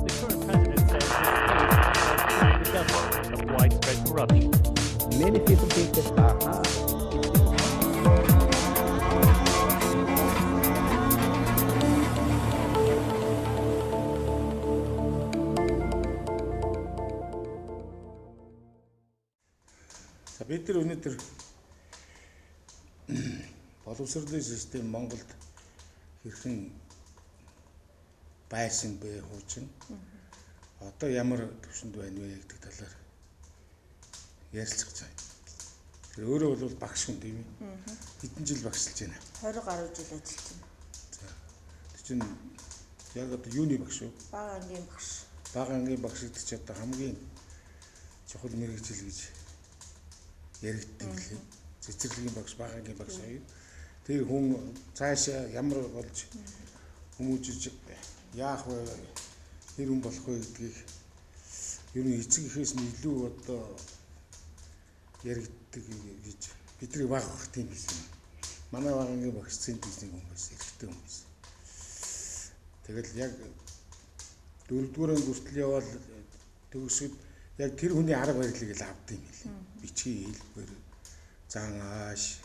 The current president says his post has cleared the government of widespread corruption. Many people think that aha. За бид нар өнөөдөр боловсролын систем Монголд хэрхэн байсан бэ хуучин? Одоо ямар түвшинд байна вэ гэдэг талаар ярилцах гэж байна. Тэр өөрөө бол багш хүн тийм ээ. Хэдэн жил багшилж байна? 20 гаруй жил ажиллаж байна. За. Тэр чинь яг одоо юуны багш вэ? Бага ангийн багш. Бага ангийн багш гэдэг чинь одоо хамгийн чухал мэргэжил гэж яригддаг лээ. Цэцэрлэгийн багш, бага ангийн багш хоёр. Тэр хүн цаашаа ямар болж хүмүүжиж яах вэ? Тэр хүн болох вэ гэдгийг ер нь эцэг эхээс нь илүү одоо яригддаг гэж бидний бага бах тийм байсан. Манай бага ангийн багш цэнт гэж нэг хүн байсан, эрэгтэй хүн байсан. Тэгэл яг дөрөвдүгээр анги хүртэл явбал төгсөд яг тэр хүний арга барилыг л авд юм билээ. Бичгийн хэлбэр, зан ааш,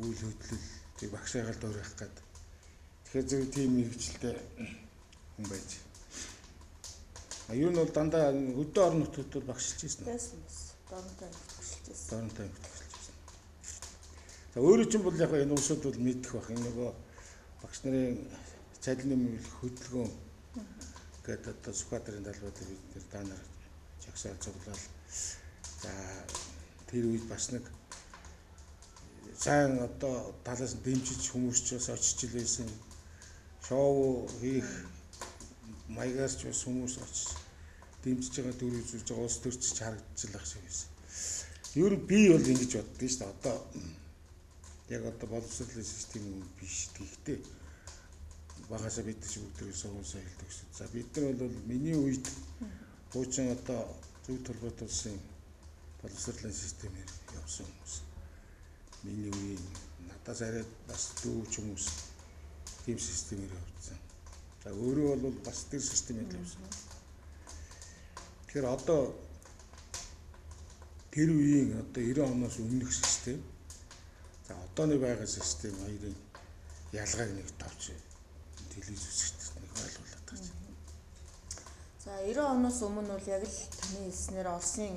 үйл хөдлөл тэр багшаагаар дуурайх гээд. Тэгэхээр зэрэг тийм мэргэжилтэй хүн байж. А ер нь бол дандаа хөдөө орон нутгад бол багшилж байсан уу? Байсан бас. Доронтой ангид багшилж байсан. Доронтой ангид багшилж байсан. За өөрөө чинь бол яг энэ улсууд бол мэдэх бах. Энэ нөгөө багш нарын цалин нэмэлт хөдөлгөөн гэдэг одоо Сүхбаатарын талбай дээр бид нэр даанаар жагсаал цуглаал. За тэр үед бас нэг сайн одоо талаас нь дэмжиж хүмүүс ч бас очиж илээсэн. Шоу хийх маягаар ч бас хүмүүс очиж дэмжиж байгаа дүр үзүүлж байгаа улс төрч харагдчихлах шиг байсан. Ер нь би бол ингэж боддоо шүү дээ. Одоо яг одоо боловсролын систем биш. Гэхдээ багасаа бид ч бүгд сургууль соёл төгсөд. За бид нар бол миний үед хуучин одоо зөв толгойт улсын боловсролын системээр явсан хүмүүс. Миний үеийн надаас арай бас дүүч хүмүүс тийм системээр явсан. За өөрөө бол бас тэр системээр явсан. Тэгэхээр одоо тэр үеийн одоо 90 оноос өмнөх систем, за одооны байгаа систем хоёрын ялгааг нэг товч телевиз үзэгчдэд нэг ойлгуулад байгаа юм. За 90 оноос өмнө бол яг л таны хэлснээр Оросын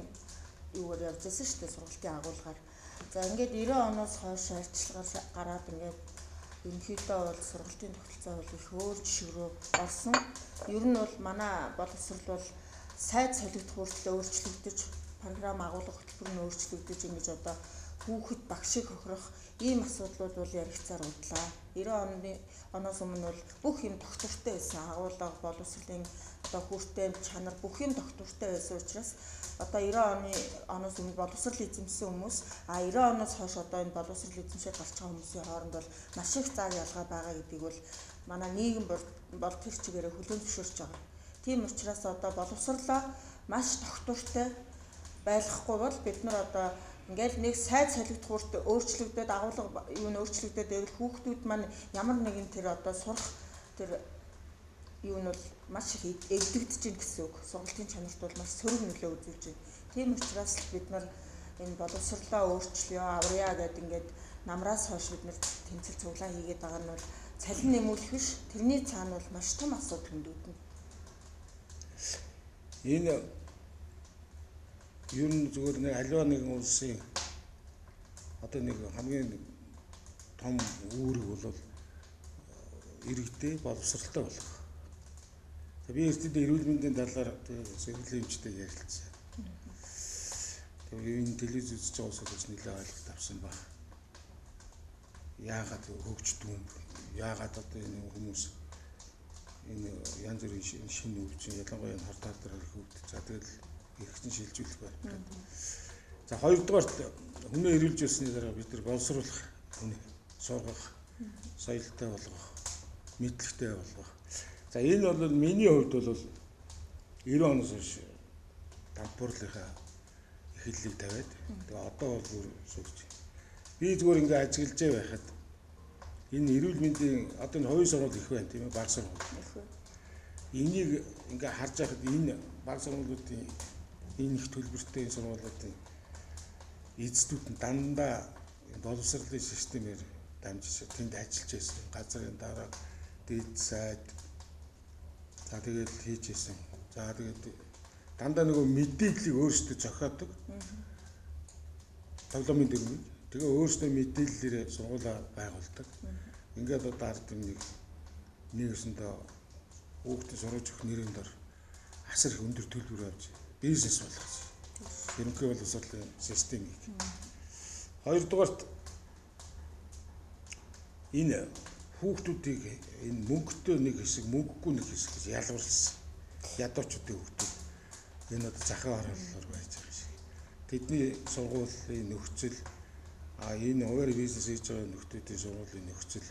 юугаар явж байсан шүү дээ, сургалтын агуулгаар. За ингээд 90 оноос хойш арчилгаар гараад ингээд ерөнхийдөө бол сургалтын тогтолцоо бол их өөр жишг рүү орсон. Ер нь бол манай боловсрол бол сайд солигдох хүртэл өөрчлөгдөж, програм агуулга хөтөлбөр нь өөрчлөгдөж ингэж одоо хүүхэд багшийг хохирох ийм асуудлууд бол яригцаар удлаа. 90 оноос өмнө бол бүх юм тогтвортой байсан. Агуулга, боловсролын одоо хүртээмж, чанар бүх юм тогтвортой байсан учраас одоо 90 оноос өмнө боловсрол эзэмшсэн хүмүүс, а 90 оноос хойш одоо энэ боловсрол эзэмшээд гарч байгаа хүмүүсийн хооронд бол маш их цаг ялгаа байгаа гэдгийг бол манай нийгэм бол тэр чигээрээ хүлээн зөвшөөрч байгаа. Тийм учраас одоо боловсрлоо маш тогтвортой байлгахгүй бол бид нар одоо ингээл нэг сайд солигдох хүрт өөрчлөгдөд агуулга юу нь өөрчлөгдөд байвал хүүхдүүд маань ямар нэгэн тэр одоо сурах тэр юу нь бол маш их эвдэгдэж гин гэсэн үг. Сургалтын чанарт бол маш сөрөг нөлөө үзүүлж байна. Тийм учраас бид нар энэ боловсрлоо өөрчлөё, аврая гэдэг ингээд намраас хойш бид нар тэмцэл цуглаан хийгээд байгаа нь бол цалин нэмүүлэх биш. Тэрний цаана бол маш том асуудал хөндөгдөнө. Энэ ер нь зүгээр нэг аливаа нэгэн улсын одоо нэг хамгийн том үүрэг бол иргэдээ боловсралтай болгох. Би эртний эрүүл мэндийн талаар сэргэлийн эмчтэй ярилцсан. Тэгээ энэ телевиз үзэж байгаа улсууд бас нэлээд ойлголт авсан баг. Яагаад хөгждөг юм? Яагаад одоо энэ хүмүүс энэ янз бүрийн шинэ өвчин, ялангуяа энэ хар таалдар хөвгд. За тэгэл эргэжин шилжүүлэх байна. За хоёрдугаарт хүнээ эрүүлж ирсний дараа бид нар боловсруулах, хүнээ сургах, соёлтой болгох, мэдлэгтэй болгох. За энэ бол миний хувьд бол 90 оноос хойш дампуурлынхаа эхлэлийг тавиад тэгээ одоо бол бүр сүрж. Би зүгээр ингээ ажиглажээ байхад Энэ эрүүл мэндийн одоо энэ хувийн сургууль их байна тийм ээ, баг сургууль. Энийг ингээ харж байхад энэ баг сургуулиудын энэ их төлбөртэй энэ сургуулиудын эздүүд нь дандаа боловсролын системээр дамжиж тэнд ажиллаж байсан. Газрын дараа дээд сайд за тэгээд хийж байсан. За тэгээд дандаа нөгөө мэдээллийг өөрсдөө зохиодог. Тоглоомын дүрмийг. Тэгээ өөрсдөө мэдээллээрээ сургуулаа байгуулдаг. Ингээд одоо ард түмнийг нэгэсэндээ хүүхдээ сургаж өгөх нэрийн дор асар их өндөр төлбөр авч бизнес болгосон. Ерөнхий боловсролын системийг. Хоёрдугаарт энэ хүүхдүүдийг энэ мөнгөтэй нэг хэсэг, мөнгөгүй нэг хэсэг гэж ялгуурласан. Ядуучуудын хүүхдүүд энэ одоо захын хорооллоор байж байгаа шиг. Тэдний сургуулийн нөхцөл, энэ хуваар бизнес хийж байгаа нөхдүүдийн сургуулийн нөхцөл,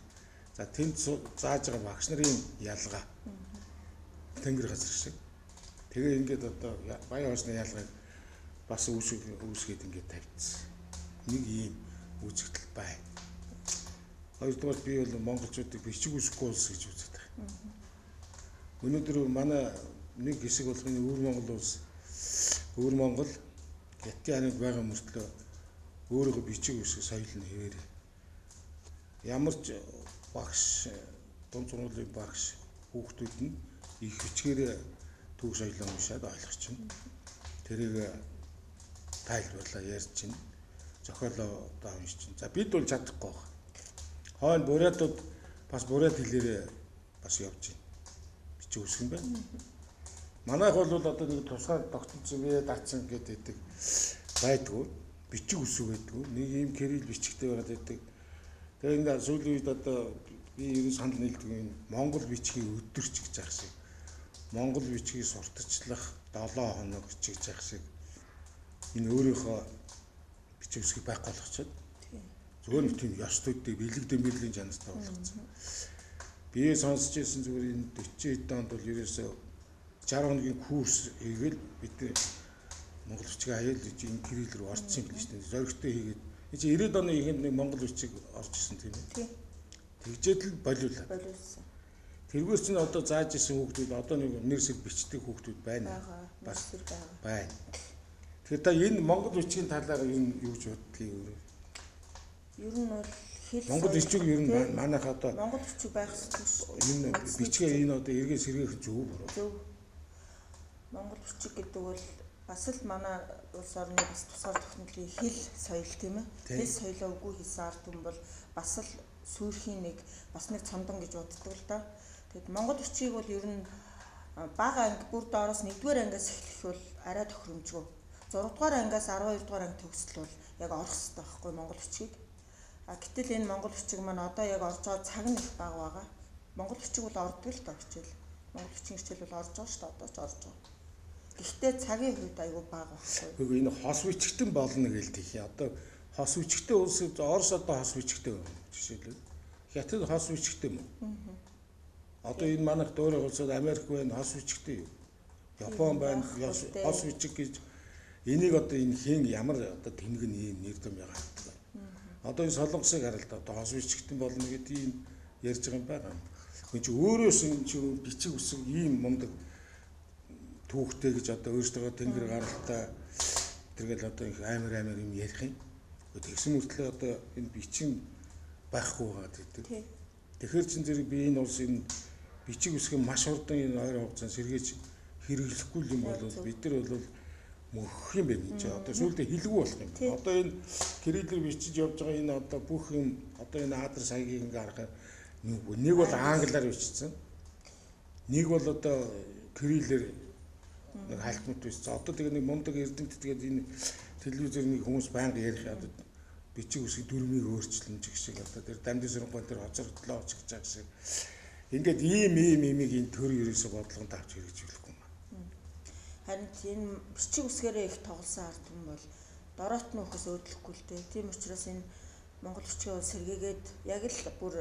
за тэнд зааж байгаа багш нарын ялгаа тэнгэр газар шиг. Тэгээ ингээд одоо баян хойсны ялгааг бас үүсгээд ингээд тавьчихсан. Нэг ийм үзэгдэл байна. Хоёрдугаар би бол монголчуудыг бичиг үсэхгүй улс гэж үздэг. Өнөөдөр манай нэг хэсэг болгоны өвөр Монгол улс, өвөр Монгол Хятадын ханыг байгаа мөртлөө өөрөөхөө бичиг үсэх соёл нь хэвээрээ. Ямар ч багш, дунд сургуулийн багш хүүхдүүд нь их бичгээрээ түүх соёлоо уншаад ойлгочихно. Тэрийг тайлбарлаа ярьж чинь, зохиолоо одоо уншиж чинь. За бид бол чадахгүй байна. Хойно бурятууд бас бурят хэлээрээ бас явж байна. Бичиг үсэх юм байна. Манайх бол одоо нэг тусгаар тогтцсон бие даацсан гэдэг байдгүй. Бичиг үсэг байдгүй. Нэг ийм кирилл бичгтэй байгаад байдаг. Тэгээ энэ сүүлийн үед одоо би ер нь санал нийлдэг энэ Монгол бичгийн өдөрч гэж яах шиг. Монгол бичгийг сурталчлах 7 хоног гэж яах шиг. Энэ өөрийнхөө бичиг үсгийг байхгүй болгочоод. Зүгээр нэг тийм ёс төдий бэлэг дэмбэрлийн чанартай болгоцсон. Би сонсч ирсэн зүгээр энэ 40 хэдэн онд бол ерөөсөө 60 хоногийн курс хийгээл бид монгол бичиг аяал гэж энэ кирилл рүү орсон юм биш үү? Зоригтой хийгээд энэ чинь 90-ад оны ихэнд нэг монгол бичиг орж ирсэн тийм ээ. Тэгжээд л болиулаа. Болиулсан. Тэргүүр чинь одоо зааж исэн хүүхдүүд одоо нэг нэр сэр бичдэг хүүхдүүд байна. Бас байна. Тэгэхээр та энэ монгол бичгийн талаар юу гэж боддгийг өөрөө? Ер нь бол хэл Монгол бичиг ер нь манайх одоо монгол бичиг байх ёстой шүү. Энэ бичгээ энэ одоо эргээ сэргээх зөв буруу. Зөв. Монгол бичиг гэдэг бол бас л манай улс орны бас тусгаар тогтнолын хэл соёл тийм ээ. Хэл соёлоо үгүй хийсэн ард түмэн бол бас л сүйрхийн нэг бас нэг цомдон гэж боддог л да. Тэгэд монгол бичгийг бол ер нь бага анги бүр доороос 1-р ангиас эхлэх бол арай тохиромжгүй. 6-р ангиас 12-р анги төгсөл бол яг орох хэрэгтэй байхгүй монгол бичгийг. А гэтэл энэ монгол бичиг маань одоо яг орж байгаа цаг нь их бага байгаа. Монгол бичиг бол ордог л доо хичээл. Монгол бичгийн хичээл бол орж байгаа шүү дээ. Одоо ч орж байгаа. Гэхдээ цагийн хувьд айгүй бага байхгүй. Үгүй энэ хос бичгтэн болно гэж тийх. Одоо хос бичгтэй улс Орос одоо хос бичгтэй байна. Жишээлбэл Хятад хос бичгтэй юм уу? Одоо энэ манайх дөөрэ улсууд Америк байна хос бичгтэй юу? Япон байна хос бичиг гэж энийг одоо энэ хэн ямар одоо тэнэг нь ийм нэр дэм яагаад байна. Одоо энэ Солонгосыг харал да одоо хос бичгтэн болно гэдэг ийм ярьж байгаа юм байна. Хүн чи өөрөөс энэ чи бичиг үсэг ийм мундаг түүхтэй гэж одоо өөрсдөө тэнгэр гаралтай тэргээл одоо их амар амар юм ярих юм. Тэгсэн мөртлөө одоо энэ бичин байхгүй байгаа гэдэг. Тэгэхээр чин зэрэг би энэ улс энэ бичиг үсэг маш хурдан энэ ойрын хугацаанд сэргээж хэрэглэхгүй юм бол бид нар бол мөнх юм байна чи одоо сүүлдээ хилгүй болох юм. Одоо энэ кириллээр бичиж явж байгаа энэ одоо бүх юм одоо энэ адар саягийг ингээ харахаар нэг бол англиар бичсэн. Нэг бол одоо кириллээр нэг халтмат бичсэн. Одоо тэгээ нэг мундаг эрдэмтэд тэгээд энэ телевизээр нэг хүмүүс байнга ярих одоо бичиг үсэг дүрмийг өөрчлөн ч гэх шиг одоо тэр дамжин сэрэнгой тэр хоцордлоо ч гэж байгаа шиг. Ингээд ийм ийм имийг энэ төр ерөөсө бодлогонд авч хэрэгжүүлэхгүй юм. Харин энэ бичиг үсгээрээ их тоглосон ард түмэн бол дороот нь өхөөс өөдлөхгүй л дээ. Тийм учраас энэ монгол бичгээ сэргээгээд яг л бүр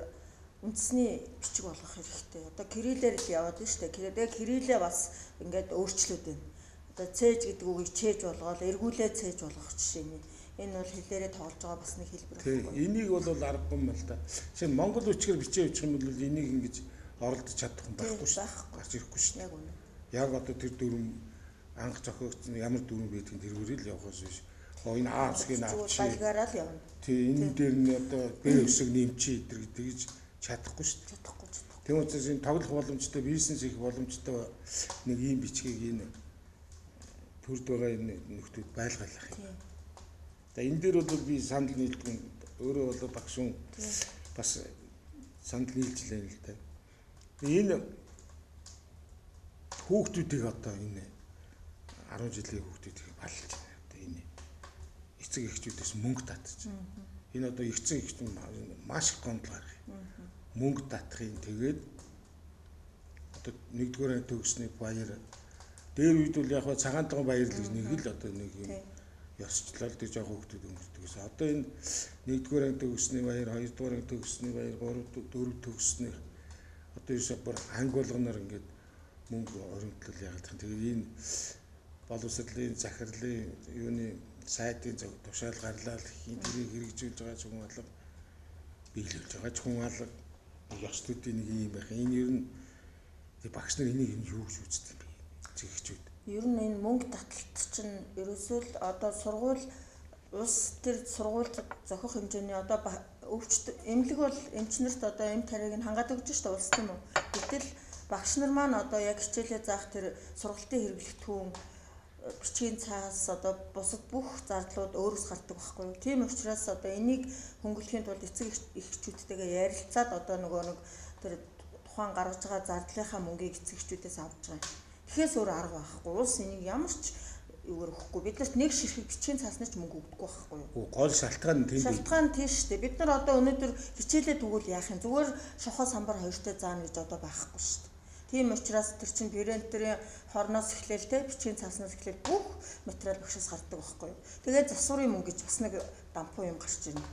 үндэсний бичиг болгох хэрэгтэй. Одоо кириллээр л яваад байна шүү дээ. Тэгээ кириллээ бас ингээд өөрчлөөд байна. Одоо цээж гэдэг үгийг чээж болгоол, эргүүлээ цээж болгох жишээ нь. Энэ бол хэлээрээ тоглож байгаа бас нэг хэлбэр байхгүй. Энийг бол аргагүй юм л да. Жишээ нь монгол үчгээр бичээ явуучих юм бол энийг ингэж оролдож чадах юм байхгүй шүү. Гарч ирэхгүй шүү. Яг үнэ. Яг одоо тэр дүрм анх зохиогдсон ямар дүрм байдгийг тэрүүрээ л явахаас биш. Энэ А үсгийг авчи. Балгаараа л явна. Тий, энэ дээр нь одоо Б үсэг нэмчи эдэр тэгж чадахгүй шүү дээ. Чадахгүй. Тийм учраас энэ тоглох боломжтой, бизнес хийх боломжтой нэг ийм бичгийг энэ төрд байгаа энэ нөхдүүд байлгаалах юм. За энэ дээр бол би санал нийлдэг. Өөрөө бол багш хүн бас санал нийлж лээ л дээ. Энэ хүүхдүүдийг одоо энэ 10 жилийн хүүхдүүдийг баллж байна. Одоо энэ эцэг эхчүүдээс мөнгө татчих. Энэ одоо эцэг эхч маш их гомдол гарах юм. Мөнгө татах юм. Тэгээд одоо нэгдүгээр анги төгссөний баяр дээр үед бол яг цагаан толгойн баяр л гэж нэг л одоо нэг юм ёсчлол тэр жоох хүүхдүүд өнгөрдөг гэсэн. Одоо энэ нэгдүгээр анги төгссөний баяр, хоёрдугаар анги төгссөний баяр, гурав дөрөв төгссөний одоо ерөөсөө бүр анги болгоноор ингээд мөнгө хоримтлал яагаад юм. Тэгээд энэ боловсролын захирлын юуны сайдын тушаал гарлаа л хин тэрийг хэрэгжүүлж байгаа ч хүн алга, биелүүлж байгаа ч хүн алга, ёслуудын нэг юм байх. Энэ ер нь багш нар энийг юу гэж үздэг юм бэ? Зэгчүүд. Ер нь энэ мөнгө таталт чинь ерөөсөө л одоо сургууль улс тэр сургуульд зохих хэмжээний одоо өвчт эмнэлэг бол эмчнэрт одоо эм тариаг нь хангаад өгч шүү дээ улс, тийм үү? Гэтэл багш нар маань одоо яг хичээлээ заах тэр сургалтын хэрэглэгдэхүүн бичгийн цаас одоо бусад бүх зардлууд өөрөөс гардаг байхгүй юу? Тийм учраас одоо энийг хөнгөлөхийн тулд эцэг эхчүүдтэйгээ ярилцаад одоо нөгөө нэг тэр тухайн гаргаж байгаа зардлынхаа мөнгийг эцэг эхчүүдээс авч байгаа юм. Тэгэхээс өөр арга байхгүй. Улс энийг ямар ч юугаар өгөхгүй. Бид нарт нэг ширхэг бичгийн цаасны ч мөнгө өгдөггүй байхгүй юу? Гол шалтгаан нь тэнд. Шалтгаан тийм шүү дээ. Бид нар одоо өнөөдөр хичээлээ тэгвэл яах юм? Зүгээр шохоо самбар хоёртой заана гэж одоо байхгүй шүү дээ. Тийм учраас тэр чинь принтерийн хорноос эхлээл те бичгийн цааснаас эхлээл бүх материал багшаас гардаг байхгүй юу? Тэгээд засварын мөнгө гэж бас нэг дампуу юм гарч ирнэ.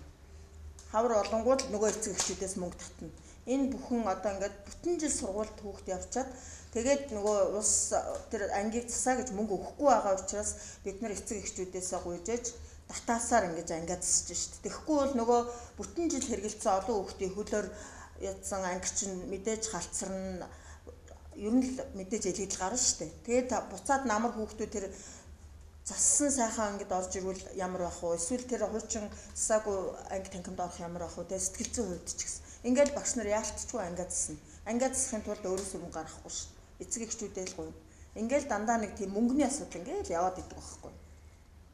Хавар олонгууд нөгөө эцэг эхчүүдээс мөнгө татна. Энэ бүхэн одоо ингээд бүтэн жил сургуульд хүүхд явчаад тэгээд нөгөө улс тэр ангийг засаа гэж мөнгө өгөхгүй байгаа учраас бид нар эцэг эхчүүдээсээ гуйжээж татаасаар ингэж ангиа засаж шít. Тэгэхгүй бол нөгөө бүтэн жил хэрэгэлцсэн олон хүүхдийн хөлөөр ядсан анги чинь мэдээж халцарна. Ер нь л мэдээж элэгдэл гарна шүү дээ. Тэгээд буцаад намар хүүхдүүд тэр зассан сайхан ангид орж ирвэл ямар байх вэ? Эсвэл тэр хуучин засаагүй анги танхимд орох ямар байх вэ? Тэгээд сэтгэл зүйн хувьд ч гэсэн. Ингээл багш нар яалтчгүй ангиа засна. Ангиа засахын тулд өөрөөсөө мөнгө гаргахгүй шүү дээ. Эцэг эхчүүдээ л гуйна. Ингээл дандаа нэг тийм мөнгөний асуудал ингээл яваад идэг байхгүй.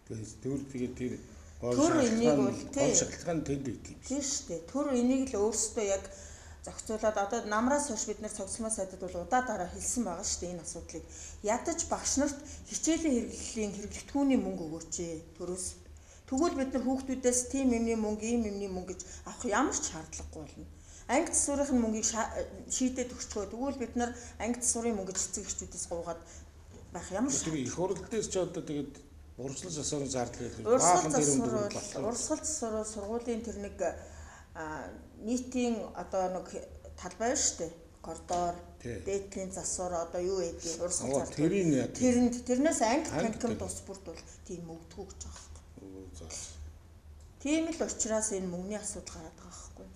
Тэгээд төр тэгээд тэр гол шалтгаан тэнд байдаг юм. Тийм шүү дээ. Төр энийг л өөрсдөө яг зохицуулаад одоо намраас хойш бид нар цогцлмоо сайдад бол удаа дараа хэлсэн байгаа шүү дээ энэ асуудлыг. Ядаж багш нарт хичээлийн хэрэглэлийн хэрэглэгдэхүүний мөнгө өгөөч төрөөс. Тэгвэл бид нар хүүхдүүдээс тийм юмны мөнгө, ийм юмны мөнгө гэж авах ямар ч шаардлагагүй болно. Анги засварын мөнгийг шийдээд өгчгөө. Тэгвэл бид нар анги засварын мөнгө гэж эцэг эхчүүдээс гуугаад байх ямар ч. Тэр их хурал дээр ч одоо тэгээд урсгал засварын зардал гэдэг баахан тэр өндөр. Урсгал засвар сургуулийн тэр нэг нийтийн одоо нэг талбай шүү дээ. Коридор, дээдлийн засвар одоо юу байдгийг урсгал зардал. Тэрэнд тэрнээс анги танхим тус бүрт бол тийм өгдөггүй гэж байгаа байхгүй. Тийм л учраас энэ мөнгөний асуудал гараад байгаа байхгүй.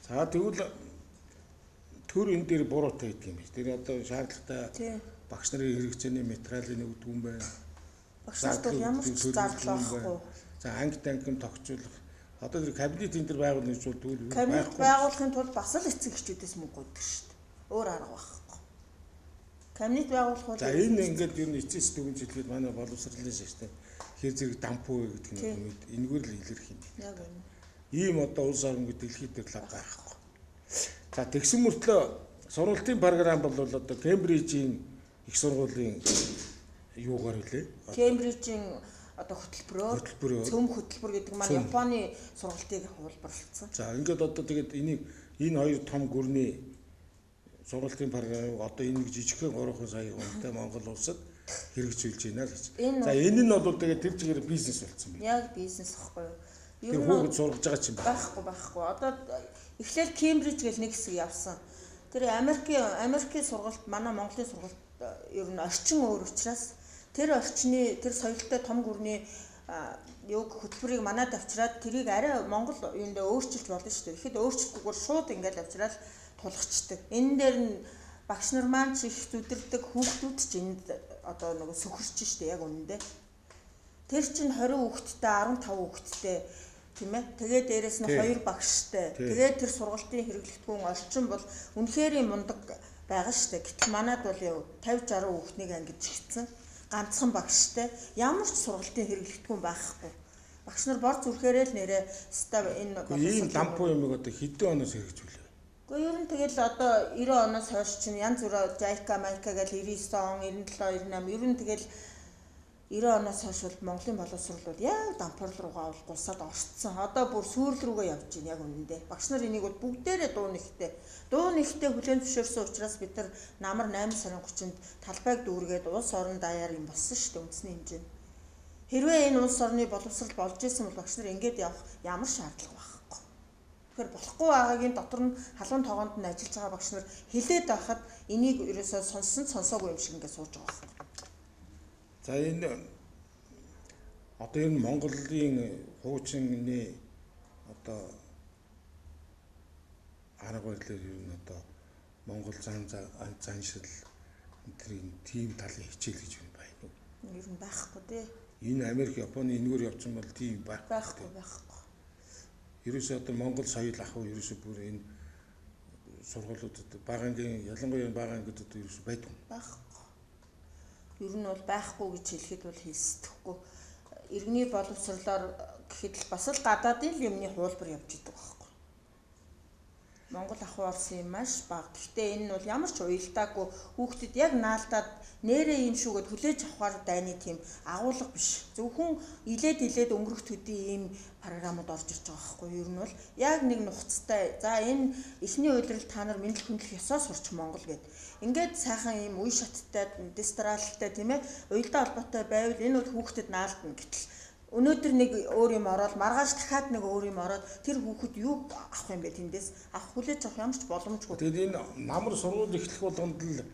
За тэгвэл төр энэ дээр буруутай гэдэг юм байна. Тэр одоо шаардлагатай багш нарын хэрэгцээний материалын өгдөг юм байна. Багш нарт бол ямар ч зардал байхгүй. За анги танхим тогтцуулах. Одоо тэр кабинет энэ төр байгуулна гэж бол тэгвэл кабинет байгуулахын тулд бас л эцэг эхчүүдээс мөнгө гуйдаг шүү дээ. Өөр арга байхгүй. Кабинет байгуулах бол за энэ ингээд ер нь эцэс дүгнжилгээд манай боловсролын систем хэр зэрэг дампуу вэ гэдэг нь энэгээр л илэрх юм. Яг үнэ. Ийм одоо улс орн гэдэг дэлхийд дээр лав байхгүй. За тэгсэн мөртлөө сургалтын програм бол одоо Кембрижийн их сургуулийн юугаар үлээ? Кембрижийн одоо хөтөлбөрөөр цөм хөтөлбөр гэдэг маань Японы сургалтыг хуулбарлалцсан. За ингээд одоо тэгээд энийг энэ хоёр том гүрний сургалтын програмыг одоо энэ нэг жижигхэн 3 сая хүнтэй Монгол улсад хэрэгжүүлж байна л гэж. За энэ нь бол тэгээд тэр чигээр бизнес болсон байна. Яг бизнес гэхгүй юу? Тэр хүүхэд сургаж байгаа чинь байхгүй. Одоо эхлээл Кембриж гэл нэг хэсэг явсан. Тэр Америкийн сургалт манай Монголын сургалт ер нь орчин өөр учраас тэр орчны тэр соёлтой том гүрний юуг хөтөлбөрийг манад авчираад тэрийг арай Монгол юундаа өөрчилж болно шүү дээ. Тэгэхэд өөрчлөхгүйгээр шууд ингээд авчираад тулгачдаг. Энэ дээр нь багш нар маань ч их зүдэрдэг, хүүхдүүд ч энд одоо нөгөө сөхөрч шүү дээ яг үнэндээ. Тэр чинь 20 хүүхэдтэй, 15 хүүхэдтэй тийм ээ. Тэгээ дээрэс нь 2 багштай. Тэгээ тэр сургалтын хэрэглэгдэхүүн орчин бол үнэхээр мундаг байгаа шүү дээ. Гэтэл манад бол 50 60 хүүхднийг ангиж чигтсэн. Ганцхан багштай. Ямар ч сургалтын хэрэглэгдэхүүн байхгүй. Багш нар бор зүрхээрээ л нэрээ ста энэ ийм дампуу юмыг одоо хэдэн оноос хэрэгжүүлээ. Гэхдээ ер нь тэгэл одоо 90 оноос хойш чинь янз бүрээ Жайка, Майка гэл 99 он, 97, 98 ер нь тэгэл 90 оноос хойш бол Монголын боловсрол бол яг дампуурл руугаа бол гусаад орцсон. Одоо бүр сүүрэл рүүгээ явж байна яг үнэндээ. Багш нар энийг бол бүгдээрээ дуу нэгтэй. Дуу нэгтэй хүлээн зөвшөөрсөн учраас бид нар намар 8 сарын 30-нд талбайг дүүргээд улс орон даяар юм болсон шүү дээ үндэсний хэмжээнд. Хэрвээ энэ улс орны боловсрол болж исэн бол багш нар ингээд явах ямар шаардлага байхгүй. Тэгэхээр болохгүй байгаагийн дотор нь халуун тогоонд нь ажиллаж байгаа багш нар хилээд байхад энийг ерөөсөө сонссон сонсоогүй юм шиг ингээд сууж байгаа байхгүй. За энэ одоо энэ Монголын хуучны одоо арга барилаар ер нь одоо Монгол зан заншил энэ тийм талын хичээл гэж юм байна уу? Ер нь байхгүй тий. Энэ Америк, Японы энэгээр явцсан бол тийм байхгүй. Ерөөсөө одоо Монгол соёл ах уу ерөөсөө бүр энэ сургуулиудад бага ангийн ялангуяа бага ангид одоо ерөөсөө байдаг. Байхгүй. Ер нь бол байхгүй гэж хэлэхэд бол хэлсдэхгүй. Иргэний боловсрлоор гэхэд л бас л гадаадын л юмны хуулбар явж идэг байхгүй. Монгол ахуй орсон юм маш бага. Гэхдээ энэ нь бол ямар ч уялдаагүй хүүхдэд яг наалдаад нэрээ юм шүүгээд хүлээж авахар дайны тийм агуулга биш. Зөвхөн илээд илээд өнгөрөх төдий ийм програмууд орж ирж байгаа байхгүй. Ер нь бол яг нэг нухацтай. За энэ эхний улирал та нар мэдлэг хүндлэх ёсоо сурч Монгол гэд. Ингээд сайхан ийм үе шаттай, дистралтай тийм ээ уялдаа холбоотой байвал энэ бол хүүхдэд наалдана. Гэтэл өнөөдөр нэг өөр юм ороод маргааш дахиад нэг өөр юм ороод тэр хүүхэд юу авах юм бэ тэндээс авах хүлээж авах ямар ч боломжгүй. Тэгээд энэ намар сургууль эхлэх болгонд л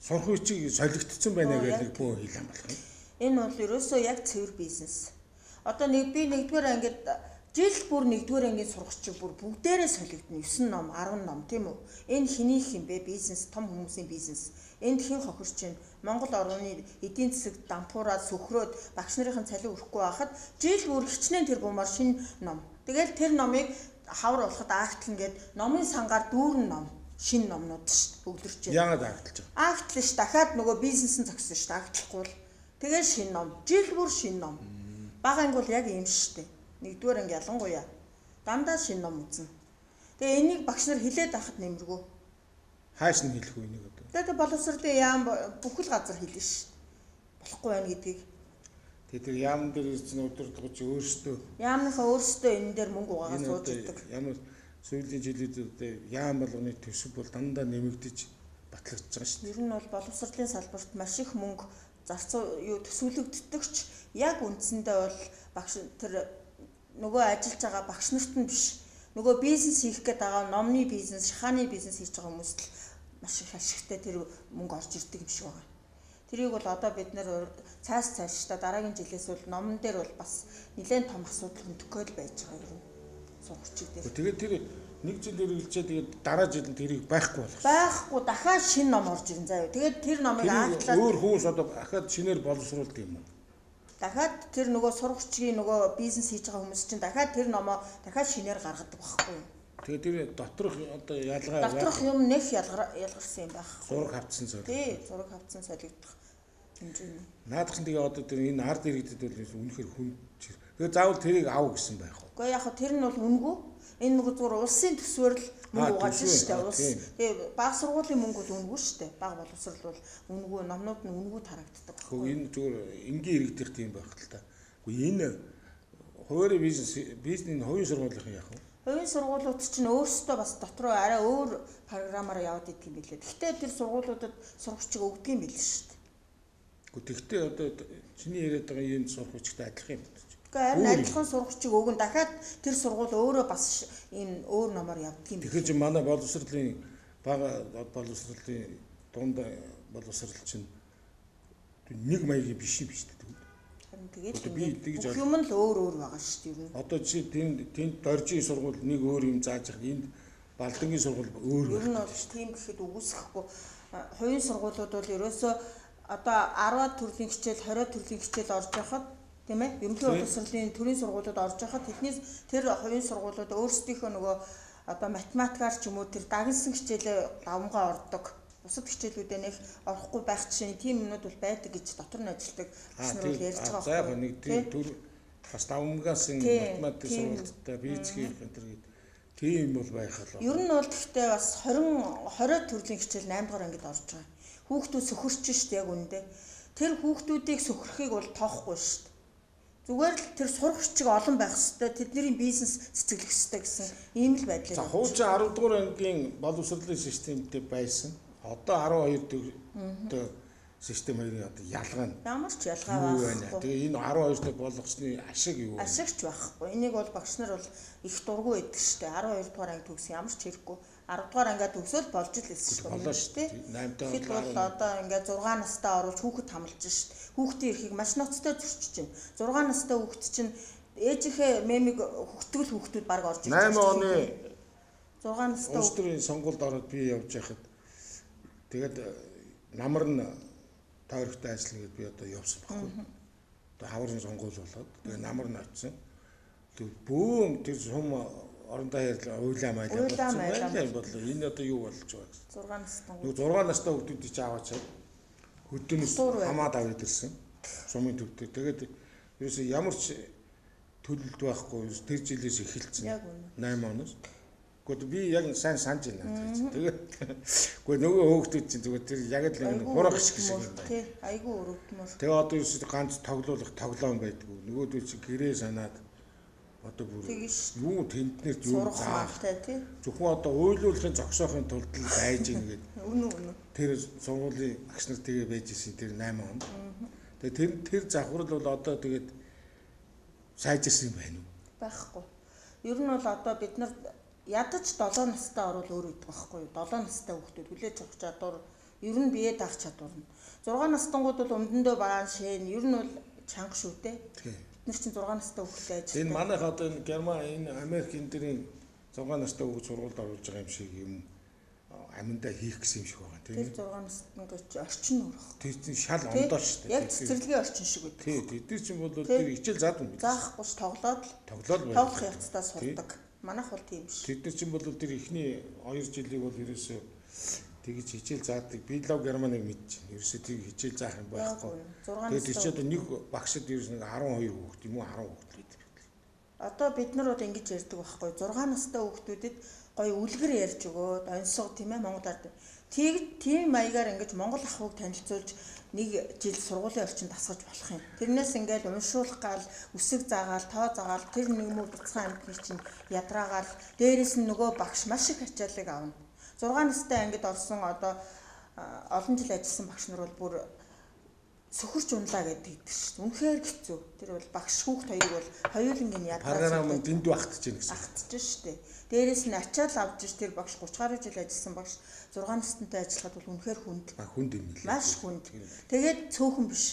сурах хүчийг солигдсон байна гэж нэг бөө хэл юм болох юм. Энэ бол ерөөсөө яг цэвэр бизнес. Одоо нэг би нэгдүгээр ангид жил бүр нэгдүгээр ангийн сурагч бүр бүгдээрээ солигдно. 9 ном, 10 ном тийм үү? Энэ хэнийх юм бэ? Бизнес, том хүмүүсийн бизнес. Энд хэн хохирч байна? Монгол орны эдийн засаг дампуураад сөхрөөд багш нарын цалин өрөхгүй байхад жил бүр хичнээн тэр бумаар шинэ ном. Тэгэл тэр номыг хавар болоход актлан гээд номын сангаар дүүрэн ном, шинэ номнууд шүү дээ бөглөрч байна. Яагаад актлж байгаа? Актлаа ш дахиад нөгөө бизнес нь зогсон шүү дээ. Актлахгүй л. Тэгэл шинэ ном, жил бүр шинэ ном. Бага анги бол яг ийм шүү дээ. Нэгдүгээр анги ялангуяа дандаа шинэ ном үзнэ. Тэгээ энийг багш нар хилээд байхад нэмэргүй. Хааш нь хэлэх үү энийг одоо? Тэгээд боловсролын яам бүхэл газар хэлнэ шүү дээ. Болохгүй байна гэдгийг. Тэгээд тэр яам дээр чинь удирдлагч өөрсдөө яамныхаа өөрсдөө энэ дээр мөнгө угаагаа сууж идэг. Ямар сүүлийн жилүүдэд яам болгоны төсөв бол дандаа нэмэгдэж батлагдж байгаа шүү дээ. Ер нь бол боловсролын салбарт маш их мөнгө зарцуу юу төсөөлөгддөг ч яг үндсэндээ бол багш тэр нөгөө ажиллаж байгаа багш нарт нь биш. Нөгөө бизнес хийх гээд байгаа номны бизнес, шахааны бизнес хийж байгаа хүмүүст л маш их ашигтай тэр мөнгө орж ирдэг юм шиг байгаа. Тэрийг бол одоо бид нэр цааш цаашдаа дараагийн жилээс бол номон дээр бол бас нэлээд том асуудал хөндөх л байж байгаа юм. Сургагчид дээр. Тэгээд тэр нэг жил үргэлжлээ тэгээд дараа жил нь тэрийг байхгүй болох. Байхгүй дахиад шинэ ном орж ирэн заяа. Тэгээд тэр номыг аатлаад өөр хүмүүс одоо дахиад шинээр боловсруулдаг юм уу? Дахиад тэр нөгөө сургагчийн нөгөө бизнес хийж байгаа хүмүүс чинь дахиад тэр номоо дахиад шинээр гаргадаг байхгүй юу? Тэгээд тэр доторх одоо ялгаа доторх юм нэх ялгарсан юм байх. Зураг хавцсан солигдох. Тий, зураг хавцсан солигдох хэмжээний. Наадах нь тэгээ одоо тэр энэ ард иргэдэд бол үнэхээр хүн. Тэгээ заавал тэрийг ав гэсэн байх уу? Гэхдээ яг хөө тэр нь бол үнэгүй. Энэ нөгөө зүгээр улсын төсвөр л мөнгө угааж шүү дээ. Улс. Тэгээ баг сургуулийн мөнгө бол үнэгүй шүү дээ. Баг боловсрол бол үнэгүй, номнууд нь үнэгүй тарагддаг байхгүй. Хөө энэ зүгээр энгийн иргэдэх тийм байх л та. Үгүй энэ хувийн бизнесийн хувийн сургуулийн яах вэ? Хувийн сургуулиуд чинь өөрсдөө бас дотроо арай өөр програмаар яваад идэх юм билээ. Гэхдээ тэр сургуулиудад сурагчийг өгдөг юм билээ шүү дээ. Гэхдээ одоо чиний яриад байгаа энэ сурагчтай адилхан юм байна. Гэхдээ харин адилхан сурагчийг өгөн дахиад тэр сургууль өөрөө бас ийм өөр номоор явдаг юм. Тэгэхээр чи манай боловсролын бага боловсролын дунд боловсрол чинь нэг маягийн биш юм биш үү? Харин тэгээд л бүх юм л өөр өөр байгаа шүү дээ ер нь. Одоо жишээ тэнд Доржийн сургууль нэг өөр юм зааж байгаа. Энд Балдангийн сургууль өөр. Ер нь бол тийм гэхэд үгүйсэхгүй. Хувийн сургуулиуд бол ерөөсөө одоо 10 төрлийн хичээл, 20 төрлийн хичээл орж байхад тийм ээ? Ерөнхий боловсролын төрийн сургуулиуд орж байхад тэднээс тэр хувийн сургуулиуд өөрсдийнхөө нөгөө одоо математикаар ч юм уу тэр дагнсан хичээлээ давмгаа ордог. Бусад хичээлүүдээ нэх орохгүй байх жишээ тийм юмнууд бол байдаг гэж дотор нь ажилладаг багш нар бол ярьж байгаа. За яг нэг тийм төр бас давмгаас математик сургуульттай физикийн энэ төр гээд тийм бол байх л. Ер нь бол гэхдээ бас 20 төрлийн хичээл 8 дугаар ангид орж байгаа. Хүүхдүүд сөхөрч шít яг үүндээ. Тэр хүүхдүүдийг сөхөрхийг бол тоохгүй шít. Зүгээр л тэр сурах хүчиг олон байх хэвээр тэдний бизнес цэцэглэх хэвээр гэсэн ийм л байдлаар. За хуучин 10 дугаар ангийн боловсролын системтэй байсан. Одоо 12 дэх систем хоёрын одоо ялгаа нь ямар ч ялгаа байхгүй. Тэгээ энэ 12 дэх болгосны ашиг юу вэ? Ашигч байхгүй. Энийг бол багш нар бол их дургүй байдаг шүү дээ. 12 дугаар анги төгсөн ямар ч хэрэггүй. 10 дугаар ангиа төгсөөл болж л ирсэн шүү дээ. Болоо шүү дээ. 8 дахь бол одоо ингээд 6 настай оруулж хүүхэд хамлж шүү дээ. Хүүхдийн эрхийг маш ноцтой зөрчиж байна. 6 настай хүүхэд чинь ээжийнхээ мемиг хөгтгөл хүүхдүүд баг орж ирж байна. 8 оны 6 настай улс төрийн сонгуульд ороод би явж байхад тэгээд намар нь тойрогтой ажиллана гэд би одоо явсан байхгүй. Одоо хаврын сонгуул болоод тэгээд намар нь очсон. Тэгээд бөөн тэр сум орондоо ярьлаа уйлаа майлаа болсон байлаа бодлоо. Энэ одоо юу болж байгаа гэсэн. 6 настай. Нөгөө 6 настай хүүхдүүдийг чи аваачаад хөдөөнөөс хамаад аваад ирсэн. Сумын төвтэй. Тэгээд ерөөсөө ямар ч төлөлт байхгүй тэр жилээс эхэлсэн. 8 оноос. Гэхдээ би яг сайн санаж байна. Тэгээд үгүй нөгөө хөөгдөд чинь зүгээр тэр яг л нэг хураг шиг шиг юм байна. Тий, айгүй өрөвдмөр. Тэгээ одоо ерөөсөө ганц тоглоулах тоглоом байдгүй. Нөгөөдөл чинь гэрээ санаад одоо бүр юу тэнднэр юу заах тий. Зөвхөн одоо уйлуулахын зогсоохын тулд л байж гин гээд. Үнэн үнэн. Тэр сургуулийн багш нар тэгээ байж исэн тэр 8 онд. Тэгээ тэр завхрал бол одоо тэгээд сайжирсан юм байна уу? Байхгүй. Ер нь бол одоо бид нар ядаж 7 настай орвол өөр өгдөг байхгүй юу? 7 настай хүүхдүүд хүлээж авах чадвар ер нь бие даах чадвар нь. 6 настангууд бол өмдөндөө бараан шэн ер нь бол чанга шүү дээ. Бид нар чинь 6 настай хүүхдээ ажилладаг. Энэ манайх одоо энэ Герман энэ Америк энэ дэрийн 6 настай хүүхд сургуульд оруулж байгаа юм шиг юм аминдаа хийх гэсэн юм шиг байгаа тийм ээ. Тэр 6 настан гэж орчин өрөх. Тэр чинь шал ондоо шүү дээ. Яг цэцэрлэгийн орчин шиг үү. Тий, тэд нар чинь бол тэр хичээл заадаг юм. Заахгүй ш тоглоод л тоглох явцдаа сурдаг. Манайх бол тийм биш. Тэд нар чинь бол тэр эхний 2 жилийг бол ерөөсөө тэгж хичээл заадаг. Би лав Германыг мэдчихэв. Ерөөсөө тэг хичээл заах юм байхгүй. Тэгээд тэр чинь одоо нэг багшд ерөөс нэг 12 хүүхэд юм уу 10 хүүхэд гэдэг. Одоо бид нар бол ингэж ярьдаг байхгүй. 6 настай хүүхдүүдэд гоё үлгэр ярьж өгөөд онцгой тийм ээ Монголоор. Тийм маягаар ингэж Монгол ахуйг танилцуулж нэг жил сургуулийн орчинд дасгаж болох юм. Тэрнээс ингээл уншуулах гал, үсэг заагаал, тоо заагаал тэр нэг мөр бяцхан амьтны чинь ядраагаал дээрээс нь нөгөө багш маш их ачааллыг авна. 6 настай ангид орсон одоо олон жил ажилласан багш нар бол бүр сөхөрч унлаа гэдэг шүү дээ. Үнэхээр хэцүү. Тэр бол багш хүүхд хоёрыг бол хоёуланг нь ядраа. Програм нь дэндүү ахтаж байна гэсэн. Ахтаж шүү дээ. Дээрээс нь ачаал авч ш тэр багш 30 гаруй жил ажилласан багш 6 настантай ажиллахад бол үнэхээр хүнд. Хүнд юм лээ. Маш хүнд. Тэгээд цөөхөн биш.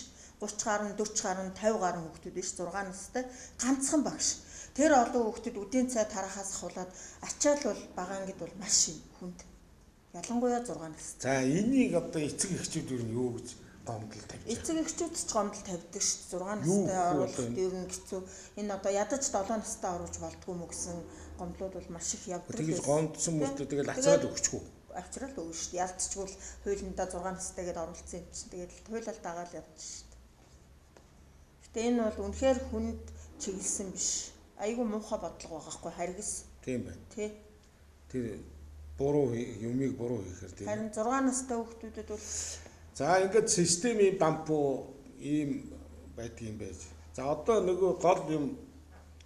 30 гаруй, 40 гаруй, 50 гаруй хүүхдүүд биш 6 настай ганцхан багш. Тэр олон хүүхдүүд үдийн цай тарахаас ахуулаад ачаал бол бага ангид бол маш хүнд. Ялангуяа 6 настай. За энийг одоо эцэг эхчүүд юу нь юу гэж гомдол тавьж. Эцэг эхчүүд ч гомдол тавьдаг шүү дээ. 6 настай оруулах ер нь хэцүү. Энэ одоо ядаж 7 настай оруулж болдгоо мө гэсэн гомдлууд бол маш их явдаг. Тэгэж гомдсон мөртөө тэгэл авчраад өгчихгүй. Авчраад өгнө шүү дээ. Ялцчгүй л хуулиндаа 6 настай гэдээ оруулсан юм чинь. Тэгээд хуулиал дагаал явж шүү дээ. Гэтэ энэ бол үнэхээр хүнд чиглэсэн биш. Айгүй муухай бодлого байгаа хгүй харгас. Тийм байна. Тий. Тэр буруу юмыг буруу хийхээр тийм. Харин 6 настай хүүхдүүдэд бол за ингээд системийн дампуу ийм байдаг юм байж. За одоо нөгөө гол юм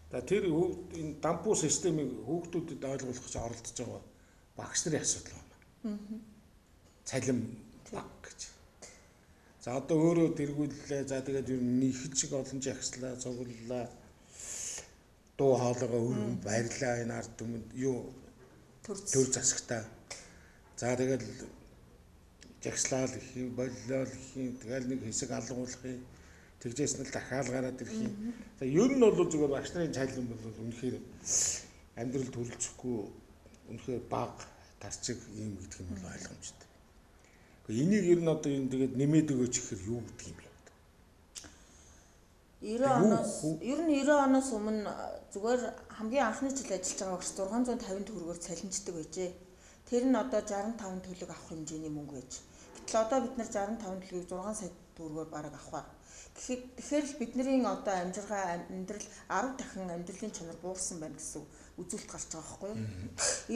за тэр энэ дампуу системийг хүүхдүүдэд ойлгуулах гэж оролдож байгаа багш нарын асуудал байна. Цалин баг гэж. За одоо өөрөө тэргүүллээ. За тэгээд ер нь их чиг олон жагслаа, цуглалаа. Дуу хоолойгоо өргөн барьлаа энэ ард түмэнд юу төр засагтаа. За тэгээд жагслаал их юм, боллоол их юм, тэгэл нэг хэсэг алгуулах юм. Тэгжээс нь л дахиад гараад ирэх юм. За ер нь бол зүгээр багш нарын цалин бол үнэхээр амьдрал төрөлцөхгүй үнэхээр бага тарчиг юм гэдэг нь бол ойлгомжтой. Гэхдээ энийг ер нь одоо энэ тэгээд нэмээд өгөөч гэхээр юу гэдэг юм бэ? 90 оноос ер нь 90 оноос өмнө зүгээр хамгийн анхны жил ажиллаж байгаа багш 650 төгрөгөөр цалинждаг байжээ. Тэр нь одоо 65 төлөг авах хэмжээний мөнгө байж. Гэтэл одоо бид нар 65 төлөгийг 6 сая төгрөгөөр бараг авахар. Тэгэхээр л бидний одоо амжиргаа амьдрал 10 дахин амьдралын чанар буурсан байна гэсэн үзүүлэлт гарч байгаа байхгүй юу?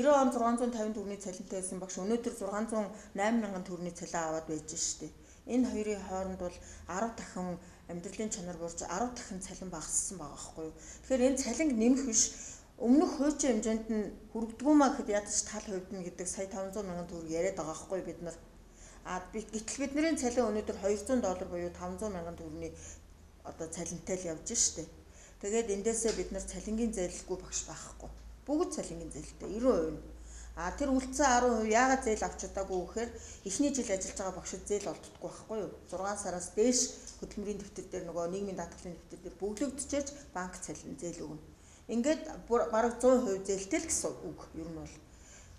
90 он 650 төгрөгийн цалинтай байсан багш өнөөдөр 608 мянган төгрөгийн цалин аваад байж штеп. Энэ хоёрын хооронд бол 10 дахин амьдралын чанар буурч 10 дахин цалин багассан байгаа байхгүй юу? Тэгэхээр энэ цалинг нэмэх биш өмнөх хуучин хэмжээнд нь хүргэдэггүй маа гэхэд ядаж тал хувьд нь гэдэг сая 500 мянган төгрөг яриад байгаа байхгүй бид нар. А гэтэл бидний цалин өнөөдөр 200 доллар буюу 500 мянган төгрөгийн одоо цалинтай л явж штэ. Тэгээд эндээсээ бид нар цалингийн зээлгүй багш байхгүй. Бүгд цалингийн зээлтэй 90% нь. А тэр үлдсэн 10% яагаад зээл авч чадаагүй гэхээр эхний жил ажиллаж байгаа багшид зээл олддоггүй байхгүй юу? 6 сараас дээш хөдөлмөрийн дэвтэр дээр нөгөө нийгмийн даатгалын дэвтэр дээр бөглөгдөжээж банк цалин зээл өгнө. Ингээд бараг 100% зээлтэй л гэсэн үг ер нь бол.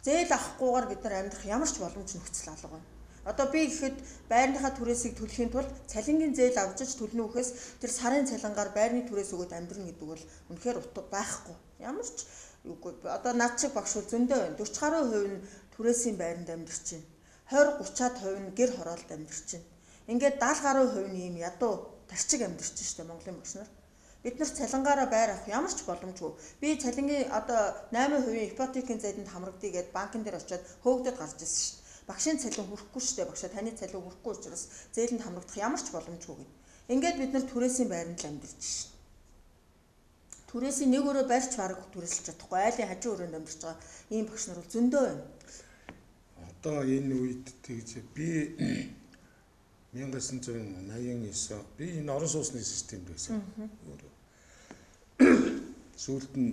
Зээл авахгүйгээр бид нар амьдрах ямар ч боломж нөхцөл алга байна. Одоо би гэхэд байрныхаа түрээсийг төлөхийн тулд цалингийн зээл авчиж төлнө үхээс тэр сарын цалингаар байрны түрээс өгөөд амьдрна гэдэг бол үнэхээр утга байхгүй. Ямар ч юугүй. Одоо над шиг багш бол зөндөө байна. 40 гаруй хувь нь түрээсийн байранд амьдарч байна. 20 30-аад хувь нь гэр хороолд амьдарч байна. Ингээд 70 гаруй хувь нь ийм ядуу тарчиг амьдарч штэ Монголын багш нар. Бид нар цалингаараа байр авах ямар ч боломжгүй. Би цалингийн одоо 8% ипотекийн зээдэнд хамрагдъя гэд банкн дээр очиод хөөгдөд гарч ирсэн штэ. Багшийн цалин хүрэхгүй штэ. Багшаа таны цалин хүрэхгүй учраас зээлэнд хамрагдах ямар ч боломжгүй гэд. Ингээд бид нар түрээсийн байранд л амьдарч штэ. Түрээсийн нэг өрөө барьж бараг түрээсэлж чадахгүй. Айлын хажуу өрөөнд амьдарч байгаа ийм багш нар бол зөндөө байна. Одоо энэ үед тэгж би 1989 би энэ орон сууцны системд байсан. Өөрөө. Сүүлд нь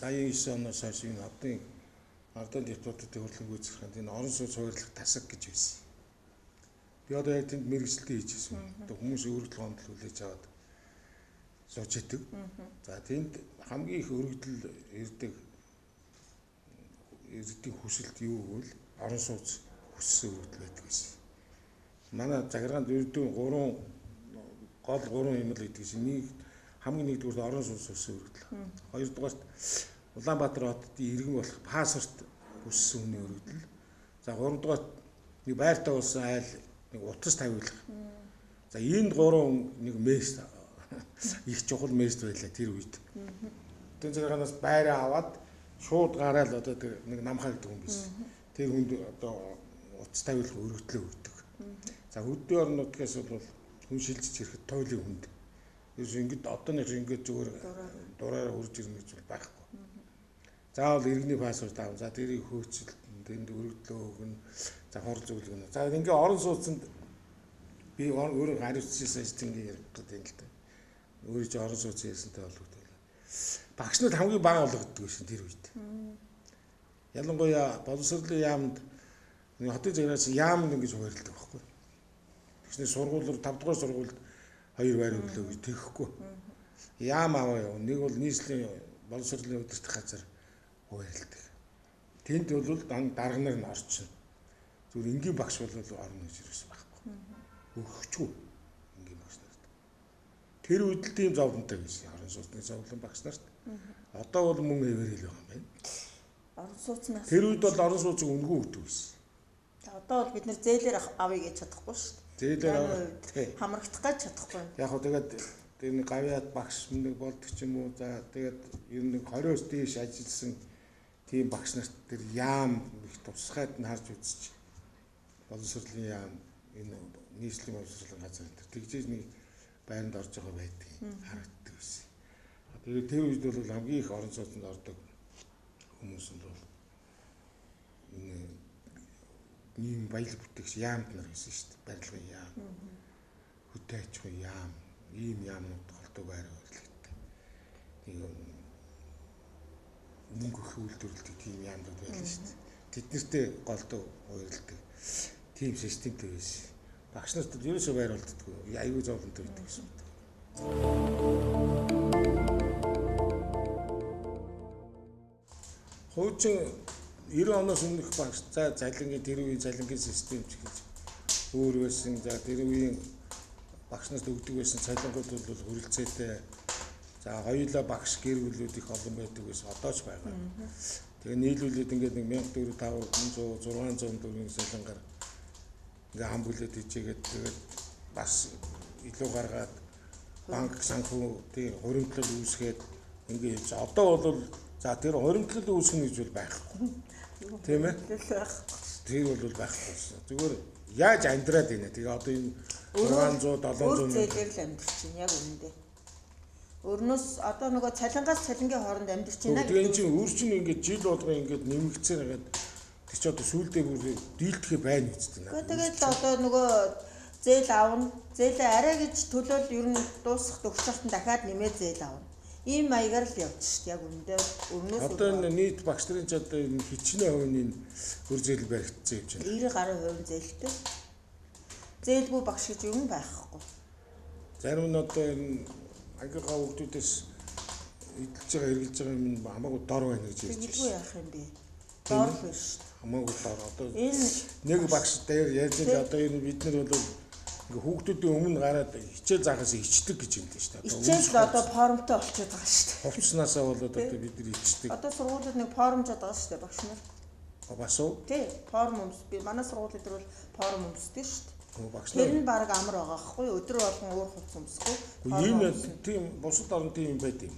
89 оноос хойш энэ одын ардын депутатын хөрлөн гүйцэтгэх энэ орон сууц хуваарлах тасаг гэж байсан. Би одоо яг тэнд мэргэжилтэн хийж байсан. Одоо хүмүүс өргөдөл гомдол хүлээж аваад сууж идэг. За тэнд хамгийн их өргөдөл ирдэг иргэдийн хүсэлт юу гэвэл орон сууц хүссэн өргөдөл байдаг гэсэн. Манай захиргаанд ердөө 3 гол 3 юм л гэдэг чинь нэг хамгийн нэгдүгээр орон сууц хүссэн өргөдөл. Хоёрдугаарт Улаанбаатар хотод иргэн болох паспорт хүссэн хүний өргөдөл. За гуравдугаарт нэг байртай болсон айл нэг утас тавиулах. За энд гурван нэг мест их чухал мест байлаа тэр үед. Тэр захиргаанаас байраа аваад шууд гараал одоо тэр нэг намхаа гэдэг хүн байсан. Тэр хүнд одоо утас тавиулах өргөдлөө өгдөг. За хөдөө орон нутгаас бол хүн шилжиж ирэхэд туйлын хүнд. Ерөөс ингэж одоо нэг ингэж зүгээр дураараа хурж ирнэ гэж бол байхгүй. Заавал иргэний паспорт аав. За тэрийг хөөцөлт тэнд өргөдлөө өгнө. За хурал зөвлөгөө. За ингээ орон сууцнд би өөрөө хариуцсан шүү дээ ярих гэдэг юм л та. Өөрөө чи орон сууц ярьсантай холбогдол. Багш нар хамгийн бага болгодог шин тэр үед. Ялангуяа боловсролын яамд хотын захираач яамд ингэж хуваарилдаг байхгүй. Тэгснэ сургуулиур 5 дугаар сургуульд 2 байр өглөө гэж тэхгүй. Яам аваа яв. Нэг бол нийслэлийн боловсролын удирдах газар хуваарилдаг. Тэнд бол дан дарга нар нь орчихно. Зүгээр энгийн багш бол орно гэж ирсэн байхгүй. Өгөхгүй энгийн багш нарт. Тэр үед л тийм зовлонтой байсан. Орон сууцны зовлон багш нарт. Одоо бол мөн хэвээрэл байгаа юм байна. Орон сууцнаас тэр үед бол орон сууцыг үнэгүй өгдөг байсан. Одоо бол бид нэр зээлээр авъя гэж чадахгүй шүү дээ. Зээлээр авах хамрагдах гэж чадахгүй. Яг хөө тэгээд тэр нэг гавьяат багш нэг болдог ч юм уу. За тэгээд ер нь 20-оос дээш ажилласан тийм багш нарт тэр яам их тусгайд нь харж үзэж боловсролын яам энэ нийслэлийн боловсролын газар энэ тэгжээж нэг байранд орж байгаа байдгийг харагддаг байсан. Тэгээд тэр үед бол хамгийн их орон сууцнд ордог хүмүүс нь бол энэ нийгэм баялаг бүтээгч яамд нар байсан шүү дээ. Барилгын яам, хөтэ аж ахуйн яам, ийм яамнууд голдуу байр барилгатай. Нэг мөнгө их үйлдвэрлэдэг тийм яамнууд байлаа шүү дээ. Тэднэртэй голдуу уярладаг тийм системтэй байсан. Багш нарт ерөөсөө байр болддоггүй. Аюу зовлонтой байдаг гэсэн үг. Хуучин 90 оноос өмнөх багш за цалингийн тэр үеийн цалингийн систем ч гэж өөр байсан. За тэр үеийн багш нарт өгдөг байсан цалингууд бол хүрэлцээтэй. За хоёулаа багш гэр бүлүүд их олон байдаг байсан. Одоо ч байгаа. Тэгээ нийлүүлээд ингээд нэг 1400 600 төгрөгийн цалингаар ингээ хам бүлээд хичээгээд тэгээд бас илүү гаргаад банк санхүү тийм хуримтлал үүсгээд ингээ хийж. Одоо бол за тэр хуримтлал үүсгэнэ гэж бол байхгүй. Тийм ээ? Тэр бол байхгүй болсон. Зүгээр яаж амьдраад байна. Тэгээ одоо энэ 600 700 зээлээр л амьдарч байна яг үнэндээ. Өрнөөс одоо нөгөө цалингаас цалингийн хооронд амьдарч байна. Тэгээ энэ чинь өөр чинь ингээд жил болгон ингээд нэмэгдсээр хагаад тэр чи одоо сүүлдээ бүр дийлдэхэ байна үсттэй. Гэхдээ тэгээд одоо нөгөө зээл авна. Зээлээ арай гэж төлөөл ер нь дуусах төгсөлт нь дахиад нэмээд зээл авна. Ийм маягаар л явж шít яг үнэндээ өрнөөс одоо энэ нийт багш нарын ч одоо энэ хичнээн хувийн өр зээл баригдсан юм чинь. 90 гаруй хувийн зээлтэй. Зээлгүй багш гэж юм байхгүй. Зарим нь одоо энэ ангийнхаа хүүхдүүдээс эдэлж байгаа хэрглэж байгаа юм нь хамаагүй дор байна гэж ярьж байна. Тэгэлгүй яах юм бэ? Дор л биш. Хамаагүй дор. Одоо энэ нэг багш дээр ярьж байгаа одоо энэ бид нар бол ингээ хүүхдүүдийн өмнө гараад хичээл заахаас ичдэг гэж юм л шүү дээ. Хичээл л одоо формтой болчиход байгаа шүү дээ. Хувцснаасаа болоод одоо бид нар ичдэг. Одоо сургуулиуд нэг формжод байгаа шүү дээ багш нар. Бас уу? Тий, форм өмс. Би манай сургуулийн дээр бол форм өмсдөг шүү дээ. Багш нар. Тэр нь баг амар байгаа хгүй өдөр болгон өөр хувцс өмсөхгүй. Ийм тийм бусад оронд тийм юм байд юм.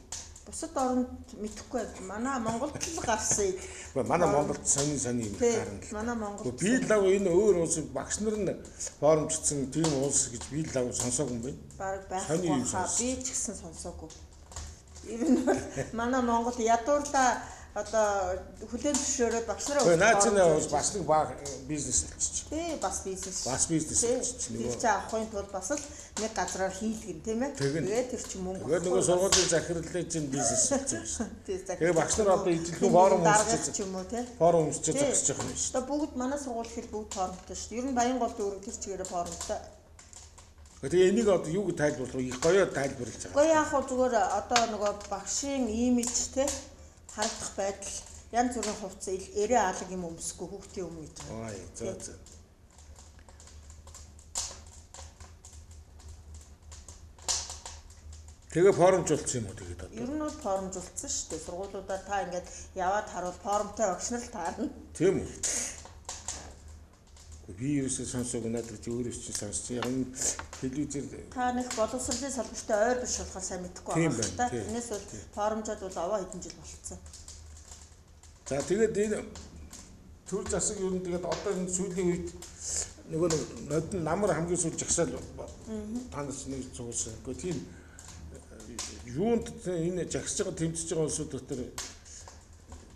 Бусад оронд мэдэхгүй байна. Манай Монголд л гарсан. Манай Монголд сонин сонин юм гарна л. Манай Монголд. Би л энэ өөр улс багш нар нь формждсан тийм улс гэж би л сонсоогүй юм байна. Бараг байхгүй хаа. Би ч гэсэн сонсоогүй. Ер нь бол манай Монгол ядуурлаа одоо хүлээн зөвшөөрөөд багш нараа Гэхдээ наа чинь бас нэг баг бизнес болчих. Тий, бас бизнес. Бас бизнес болчих. Нөгөө тэр чинь авахын тулд бас л нэг газраар хийлгэн тийм ээ. Тэгээд тэр чинь мөнгө. Тэгээд нөгөө сургуулийн захирлын чинь бизнес болчих юм. Тий, захирал. Тэгээд багш нар одоо ижилхэн форум өмсөж ч юм уу тий. Форум өмсөж зогсож байгаа юм шүү. Одоо бүгд манай сургууль хэл бүгд формтой шүү. Ер нь Баян гол дүүрэг тэр чигээрээ формтой. Тэгээ энийг одоо юу гэж тайлбарлах вэ? Их гоёо тайлбарлаж байгаа. Гэхдээ яг хөө зүгээр одоо нөгөө багшийн имиж тий харагдах байдал янз бүрийн хувцас эрээ алаг юм өмсөхгүй хүүхдийн өмнө гэж байгаа. Аа зөө зөө. Тэгээ формжуулсан юм уу тэгээд одоо? Ер нь бол формжуулсан шүү дээ. Сургуулиудаар та ингээд яваад харуул формтой багш нар л таарна. Тийм үү? Би ерөөсөө сонсоогүй надад чи өөрөө чинь сонсч. Яг энэ телевизээр та нэг боловсролын салбартай ойр биш болохоор сайн мэдэхгүй байгаа л та. Тэрнээс бол формжод бол овоо хэдэн жил болцсон. За тэгээд энэ төр засаг ер нь тэгээд одоо энэ сүүлийн үед нөгөө нэг нодон намар хамгийн сүүл жагсаал та нар нэг цугуулсан. Гэхдээ тийм юунд энэ жагсаж байгаа тэмцэж байгаа улсууд дотор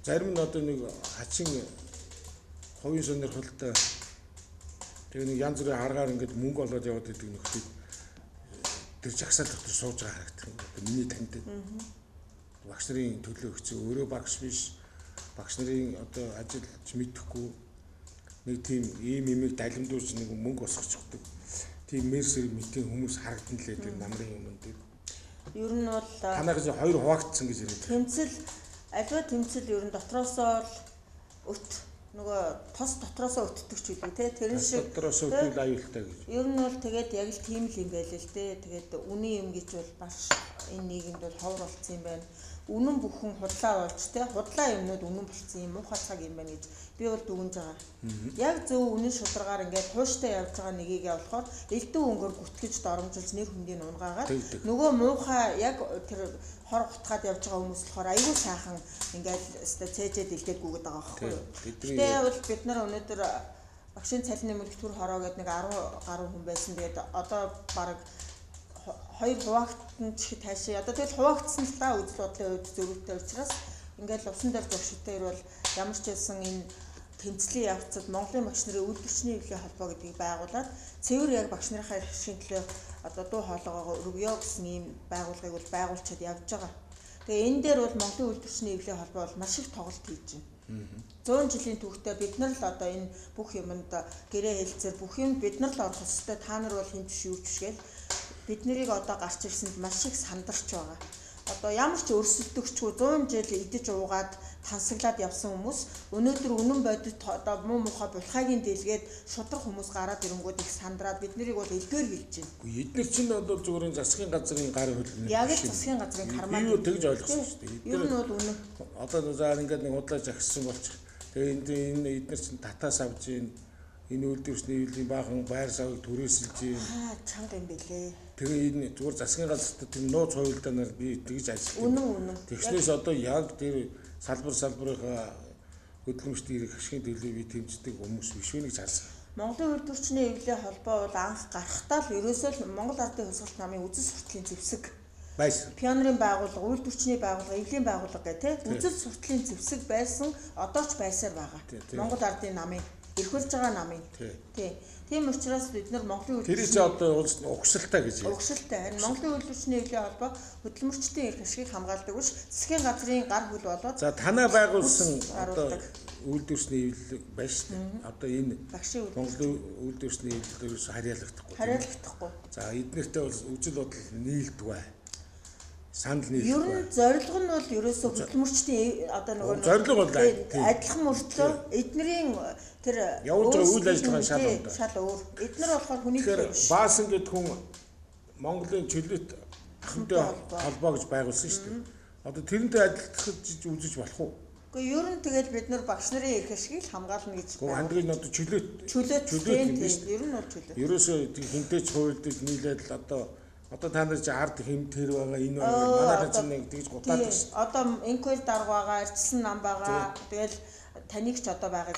зарим нь одоо нэг хачин хувийн сонирхолтой тэгээ нэг янз бүрийн аргаар ингээд мөнгө олоод яваад идэг нөхдүүд тэр жагсаал дотор сууж байгаа харагдах юм. Одоо миний таньдаг. Багш нарын төлөө өгсөн өөрөө багш биш. Багш нарын одоо ажиллаж мэдэхгүй нэг тийм ийм имийг далимдуулж нэг мөнгө босгочихдаг. Тийм мерсэр мэтийн хүмүүс харагдан лээ тэр намрын өмнө дээр. Ер нь бол танайх чинь хоёр хуваагдсан гэж яриад. Тэмцэл альва тэмцэл ер нь дотроосоо л өт нөгөө тос дотроосоо өтдөг ч үлээ те тэрэн шиг дотроосоо өтвөл аюултай гэж. Ер нь бол тэгээд яг л тийм л юм байл л те. Тэгээд үнэн юм гэж бол бас энэ нийгэмд бол ховор болцсон юм байна. Үнэн бүхэн худлаа болж те худлаа юмнууд үнэн болцсон юм муухай цаг юм байна гэж би бол дүгнж байгаа. Яг зөв үнэн шударгаар ингээд тууштай явж байгаа нэгийг явуулахаар элдв өнгөөр гүтгэж доромжилж нэр хүндийг унгаагаад нөгөө муухай яг тэр хор гутгаад явж байгаа хүмүүс болохоор айгүй сайхан ингээд өстой цээжээд илдээд гүгэд байгаа байхгүй юу. Гэтэ бол бид нар өнөөдөр багшийн цалин нэмэлт төр хороо гэдэг нэг 10 гаруй хүн байсан. Тэгээд одоо бараг хоёр хуваагдсан ч ихэд таашаа. Одоо тэгэл хуваагдсан л та үзэл бодлын хувьд зөрүүтэй учраас ингээд усан дээр зуршигтай ирвэл ямар ч байсан энэ тэмцлийн явцад Монголын багш нарын үйлдвэрчний хэвлэлийн холбоо гэдгийг байгуулад цэвэр яг багш нарынхаа эрх төлөө одоо дуу хоолойгоо өргөё гэсэн ийм байгууллагыг бол байгуулчаад явж байгаа. Тэгээ энэ дээр бол Монголын үйлдвэрчний хэвлэлийн холбоо бол маш их тоглолт хийж байна. 100 жилийн түүхтэй бид нар л одоо энэ бүх юмд гэрээ хэлцээр бүх юмд бид нар л орох ёстой. Та нар бол хэн биш юу ч биш гээл Бид нарыг одоо гарч ирсэнд маш их сандарч байгаа. Одоо ямар ч өрсөлдөгчгүй 100 жил идэж уугаад тансаглаад явсан хүмүүс өнөөдөр үнэн бодит одоо муу мухай булхайгийн дэлгээд шудраг хүмүүс гараад ирэнгүүд их сандраад бид нарыг бол элгээр хэлж байна. Үгүй эдгээр чинь бол зүгээр засгийн газрын гар хөдөлмөр. Яг л засгийн газрын карман. Би юу тэгж ойлгосон шүү дээ. Ер нь бол үнэн. Одоо за ингээд нэг худлаа жагссан болчих. Тэгээ энэ эдгээр чинь татаас авч ийн энэ үйлдвэрчний эвлэлийн баахан байр савыг түрээсэлж ийн. Аа чанга юм бэлээ. Тэгээ энэ зүгээр засгийн газарт тийм нууц хуйлдаанаар би тэгж ажилладаг. Үнэн үнэн. Тэгснээс одоо яг тэр салбар салбарынхаа хөдөлмөрчдийн эрх ашигын төлөө би тэмцдэг хүмүүс биш вэ гэж харсан. Монголын үйлдвэрчний эвлэлийн холбоо бол анх гарахдаа л ерөөсөө л Монгол Ардын хувьсгалт намын үзэл суртлын зэвсэг байсан. Пионерын байгууллага, үйлдвэрчний байгууллага, эвлийн байгууллага гэх тээ үзэл суртлын зэвсэг байсан, одоо ч байсаар байгаа. Монгол Ардын намын эрх барьж байгаа намын. Тий. Тийм учраас бид нар Монголын үйлдвэрчний тэр чинь одоо улс угшилтай гэж хэлээ. Угшилтай. Харин Монголын үйлдвэрчний эвлийн холбоо хөдөлмөрчдийн эрх ашигыг хамгаалдаг биш, засгийн газрын гар хөл болоод. За танаа байгуулсан одоо үйлдвэрчний эвлэл байна шүү дээ. Одоо энэ Монголын үйлдвэрчний эвлэл ерөөсө харьяалагдахгүй. Харьяалагдахгүй. За эднэртэй бол үзэл бодол нийлдэг бай. Санал нийлдэг. Ер нь зорилго нь бол ерөөсө хөдөлмөрчдийн одоо нөгөө зорилго бол адилхан мөртлөө эднэрийн тэр явуулж байгаа үйл ажиллагаа шал өөр. Шал өөр. Эднэр болохоор хүний төлөө биш. Баасан гэд хүн Монголын чөлөөт ахмадын холбоо гэж байгуулсан шүү дээ. Одоо тэрнтэй адилтгаж үзэж болох уу? Гэхдээ ер нь тэгэл бид нар багш нарын эрх ашигыг хамгаална гэж байна. Хандгийг нь одоо чөлөөт чөлөөт юм шүү дээ. Ер нь бол чөлөөт. Ерөөсөө хинтээч хуйлдаж нийлээд л одоо та нар чи ард хим тэр байгаа энэ байгаа манайхан чинь нэг тэгж гутаад байна шүү. Одоо инквайр дарга байгаа, арчилсан нам байгаа. Тэгэл таныг ч одоо байгаа.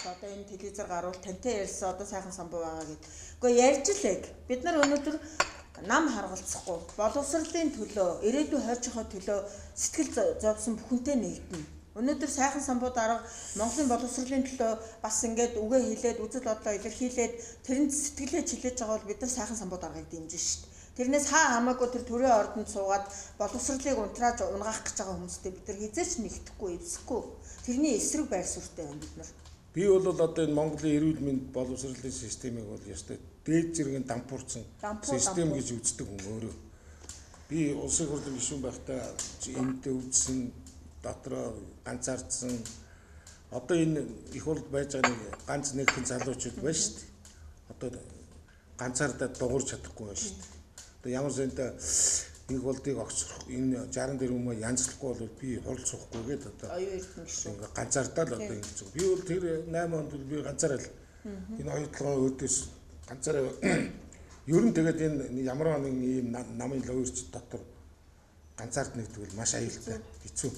Одоо энэ телевизээр гарвал тантай ярьсан одоо сайхан самбуу байгаа гэд. Үгүй ярьж л яг. Бид нар өнөөдөр нам харгалзахгүй, боловсролын төлөө, ирээдүйн хойчийнхоо төлөө сэтгэл зовсон бүхэнтэй нэгдэнэ. Өнөөдөр сайхан самбуу дарга Монголын боловсролын төлөө бас ингээд үгээ хэлээд, үзэл бодлоо илэрхийлээд тэрэнд сэтгэлээ чилээж байгаа бол бид нар сайхан самбуу даргаыг дэмжин шүү дээ. Тэрнээс хаа хамаагүй тэр төрийн ордонд суугаад боловсролыг унтрааж унгаах гэж байгаа хүмүүстэй бид нар хизээч нэгдэхгүй, эвсэхгүй. Тэрний эсрэг байр суурьтай байна бид нар. Би бол одоо энэ Монголын эрүүл мэнд боловсролын системийг бол ёстой дээд зэргийн дампуурсан систем гэж үздэг хүн өөрөө. Би улсын хурлын гишүүн байхдаа эндээ үзсэн, дотроо ганцаардсан. Одоо энэ их хурлд байж байгаа нэг ганц нэгхэн залуучууд байна шүү дээ. Одоо ганцаардаа дуурч чадахгүй байна шүү дээ. Одоо ямар зэнтэй их болдыг огцрох энэ 64 хүмүүс янзлахгүй бол би хурал суухгүй гээд одоо оюун эрдэнэ гişүү ганцаардаа л одоо ингэж. Би бол тэр 8 онд би ганцаараа л энэ оюутлогын өөдөөс ганцаараа ер нь тэгээд энэ ямар нэгэн ийм намын лоерч дотор ганцаард нэгдвэл маш аюултай хэцүү.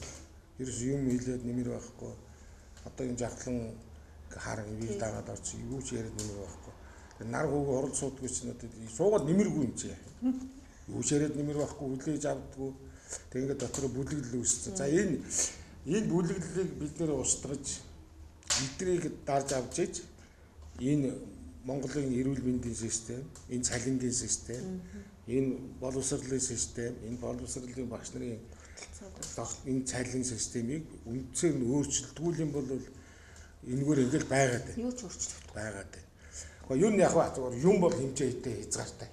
Ерөөс юм хэлээд нэмэр байхгүй. Одоо энэ жавхлан харан виз дагаад орч юу ч яриад нэмэр байхгүй. Нар хүүг хурал суудгүй чинь одоо суугаад нэмэргүй юм чи. Юу ч яриад нэмэр байхгүй, хүлээж авдаггүй. Тэг ингээд дотор бүлэглэл үүссэн. За энэ бүлэглэлийг бид нэр устгаж эдрийг дарж авч иж энэ Монголын эрүүл мэндийн систем, энэ цалингийн систем, энэ боловсролын систем, энэ боловсролын багш нарын энэ цалин системийг үндсээр нь өөрчилдгүүл юм бол энэгээр ингээл байгаад байна. Юу ч өөрчлөгдөхгүй байгаад байна. Гэхдээ юу нь яг ба зүгээр юм бол хэмжээтэй хязгаартай.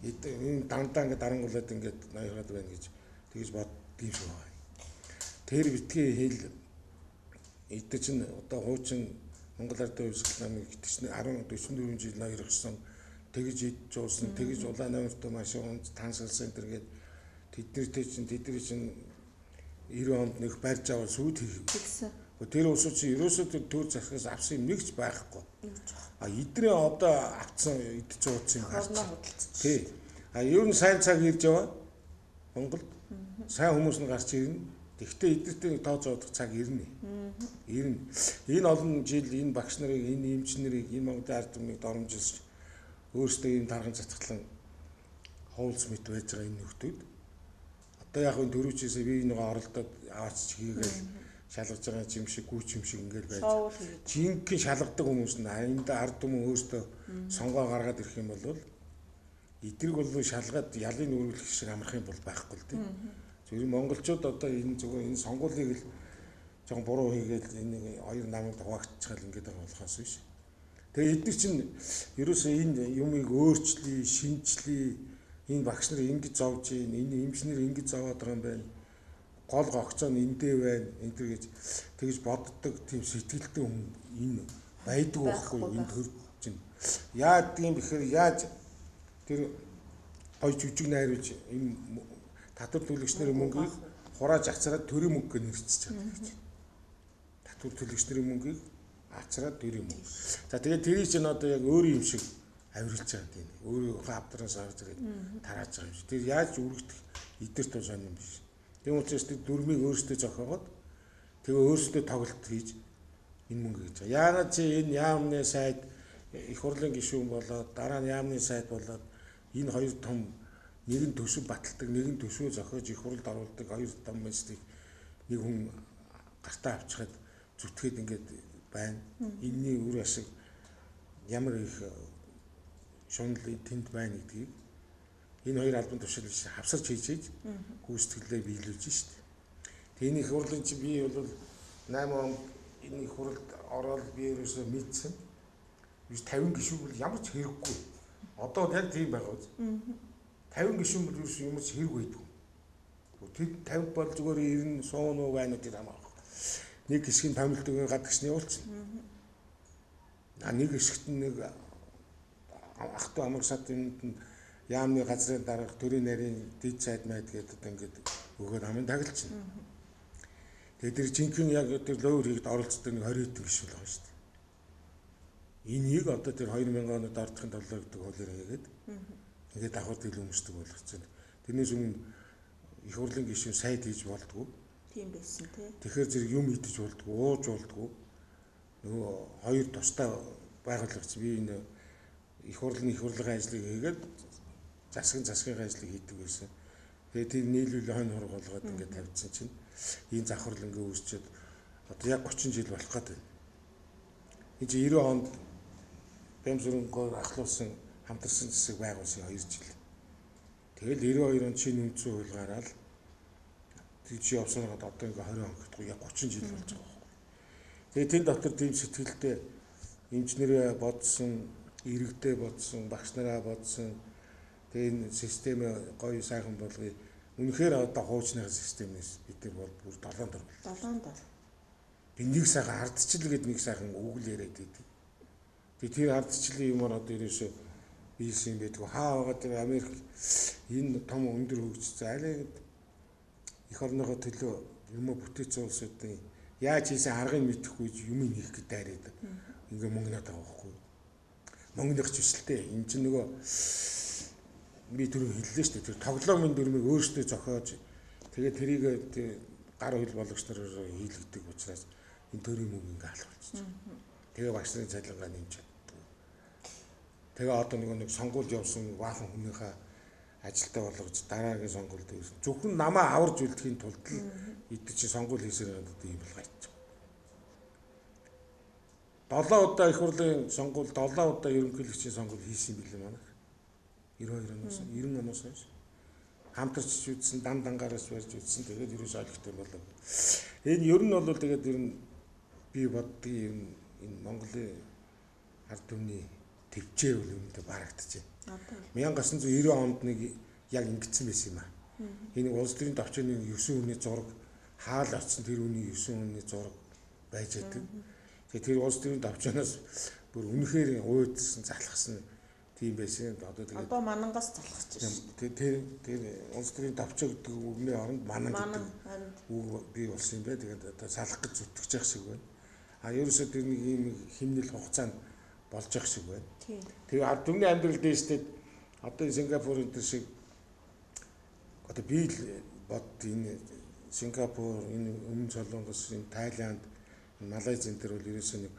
Энэ дандаа ингээд дарангуулад ингээд ноёроод байна гэж тэгж боддгийм шиг байна. Тэр битгий хэл эдгээр чинь одоо хуучин Монгол Ардын хувьсгал намыг гэтгсэн 10 44 жил ноёрхсон, тэгж идж уусан, тэгж улаан номертой машин унц тансалсан энэ төр гээд тэднэртэй чинь тэдний чинь 90 онд нэг барьж аваад сүйд тэгсэн. Тэр улсууд чинь ерөөсөө тэр төр засгаас авсан юм нэг ч байхгүй. А эдний одоо авцсан идэж ууцсан юм харж. Тий. А ер нь сайн цаг ирж яваа. Монголд сайн хүмүүс нь гарч ирнэ. Тэгвэл эднэртэй нэг тооцоодох цаг ирнэ. Ирнэ. Энэ олон жил энэ багш нарыг, энэ эмч нарыг, энэ Монголын ард түмнийг доромжилж өөрсдөө ийм тарган цацглан хуулц мэт байж байгаа энэ нөхдүүд. Одоо яг энэ төрүүчээсээ би нэг оролдоод аваач хийгээл шалгаж байгаа юм шиг, гүйч юм шиг ингээл байж. Жинхэнэ шалгадаг хүмүүс нь энд ард түмэн өөрсдөө сонгоо гаргаад ирэх юм бол эдрийг бол шалгаад ялын өргөлөх шиг амарх юм бол байхгүй л дээ. Зөвхөн монголчууд одоо энэ зөвхөн энэ сонгуулийг л жоохон буруу хийгээл энэ хоёр намыг хуваагдчихал ингээд байгаа болохоос биш. Тэгээ эдгээр чинь ерөөсөө энэ юмыг өөрчлөе, шинчлэе, Энэ багш нар ингэж зовж гин, энэ эмчнэр ингэж зовоод байгаа юм байна. Гол гогцоо нь эндээ байна. Энэ төр гэж тэгж боддог тийм сэтгэлтэй хүн энэ байдгүй байхгүй энэ төр чинь. Яад юм бэхээр яаж тэр гой жүжиг найруулж энэ татвар төлөгч нарын мөнгийг хурааж ацраад төрийн мөнгө гэж нэрчиж байгаа гэж. Татвар төлөгч нарын мөнгийг ацраад төрийн мөнгө. За тэгээд тэрийг чинь одоо яг өөр юм шиг авирлж байгаа тийм. Өөрийнхөө авдраас авч ирээд тарааж байгаа юм шиг. Тэр яаж үргэлдэх идэр тул сонин юм биш. Тийм учраас тэр дүрмийг өөрсдөө зохиогоод тэгээ өөрсдөө тоглолт хийж энэ мөнгө гэж байгаа. Яагаад чи энэ яамны сайд их хурлын гишүүн болоод дараа нь яамны сайд болоод энэ хоёр том нэг нь төсөв баталдаг, нэг нь төсвөө зохиож их хурлд оруулдаг хоёр том мэстийг нэг хүн гартаа авчихад зүтгээд ингээд байна. Энийний үр ашиг ямар их шунал тэнд байна гэдгийг энэ хоёр албан тушаал хавсарч хийж хийж гүйцэтгэлээ биелүүлж шít. Тэгээ энэ их хурлын чи би бол 8 онд энэ их хуралд ороод би ерөөсөө мэдсэн. 50 гишүүн бол ямар ч хэрэггүй. Одоо яг тийм байгаа биз. 50 гишүүн бол ерөөсөө ямар ч хэрэг байдгүй. Тэр 50 бол зүгээр 90 суун уу байна уу тэр хамаахгүй. Нэг хэсгийн томилдог гадагш нь явуулчихна. А нэг хэсэгт нэг ах トゥ амраг сад юмд нь яамны газрын дарга төрийн нарийн дид сайд майд гэдэг ингээд өгөөд амын таглчихна. Тэгээд тэр жинхэнэ яг тэр ловер хийгд оролцдог нэг 20 хэдэн гишүүн л байгаа шүү дээ. Энийг одоо тэр 2000 онд ордохын толгой гэдэг хуулиар хийгээд ингээд давхар тэл өмсдөг болгоцсон. Тэрнээс өмнө их хурлын гишүүн сайд хийж болдгоо. Тийм байсан тий. Тэгэхээр зэрэг юм идэж болдгоо, ууж болдгоо. Нөгөө хоёр тусдай байгууллагч би энэ их хурлын их хурлын ажлыг хийгээд засгийн ажлыг хийдэг байсан. Тэгээд тэр нийлүүл хонь хург болгоод ингээд тавьчихсан чинь энэ завхрал ингээд үүсчихэд одоо яг 30 жил болох гээд байна. Энэ чинь 90 онд Бямсүрэнгээр ахлуулсан хамтарсан засаг байгуулсан 2 жил. Тэгэл 92 онд шинэ үндсэн хууль гараад тэг чи явсанаад одоо ингээ 20 он гэхгүй яг 30 жил болж байгаа байхгүй. Тэгээ тэн дотор тийм сэтгэлтэй эмчнэрээ бодсон, иргэдээ бодсон, багш нараа бодсон. Тэгээ энэ системээ гоё сайхан болгоё. Үнэхээр одоо хуучныхаа системээс бид нар бол бүр долоон дор. Долоон дор. Би нэг сайхан ардчил гээд нэг сайхан үг л яриад байдаг. Тэгээ тэр ардчлалын юмар одоо ерөөсөө биелсэн юм байдгүй. Хаа байгаа тэр Америк энэ том өндөр хөгжсөн аль эх орныхоо төлөө юмаа бүтээсэн улсуудын яаж хийсэн аргыг мэдэхгүй юм хийх гээд дайраад ингээ мөнгө надад байгаа байхгүй. Мөнгөнийх ч хүсэлтэй. Энэ чинь нөгөө би түрүү хэллээ шүү дээ. Тэр тоглоомын дүрмийг өөрсдөө зохиож тэгээд тэрийг гар хөл болгогч нараар хийлгдэг учраас энэ төрийн мөнгө ингээ алах болчихсон. Тэгээ багш нарын цалингаа нэмж чаддгүй. Тэгээ одоо нөгөө нэг сонгуульд явсан баахан хүнийхээ ажилтаа болгож дараагийн сонгуульд ирсэн. Зөвхөн намаа аварж үлдэхийн тулд л эд чи сонгуул хийсээр надад ийм бол гайч. 7 удаа их хурлын сонгуул, 7 удаа ерөнхийлөгчийн сонгуул хийсэн билээ манайх. 92 оноос 90 оноос хойш хамтарч үзсэн, дан дангаараас барьж үзсэн. Тэгээд ерөөс ойлгохтой болов. Энэ ер нь бол тэгээд ер нь би боддгийн ер нь энэ Монголын ард түмний төвчээр бол үүнтэй барагдчихэв. 1990 онд нэг яг ингэсэн байсан юм аа. Энэ улс төрийн товчооны 9 хүний зураг хаал очсон тэр хүний 9 хүний зураг байж байдаг. Тэгээд тэр улс төрийн товчооноос бүр үнэхээр уйдсан, залхсан тийм байсан. Одоо тэгээд одоо манангаас залхаж байна. Тэр тэр улс төрийн товчоо гэдэг үгний оронд манан гэдэг үг бий болсон юм байна. Тэгээд одоо салах гэж зүтгэж явах шиг байна. А ерөөсөө тэр нэг ийм химнэл хугацаанд болж явах шиг байна. Тэгээ ард түмний амьдрал дээштэй одоо энэ Сингапур энэ төр шиг одоо би л бод энэ Сингапур, энэ өмнө Солонгос, энэ Тайланд, Малайз энэ төр бол ерөөсөө нэг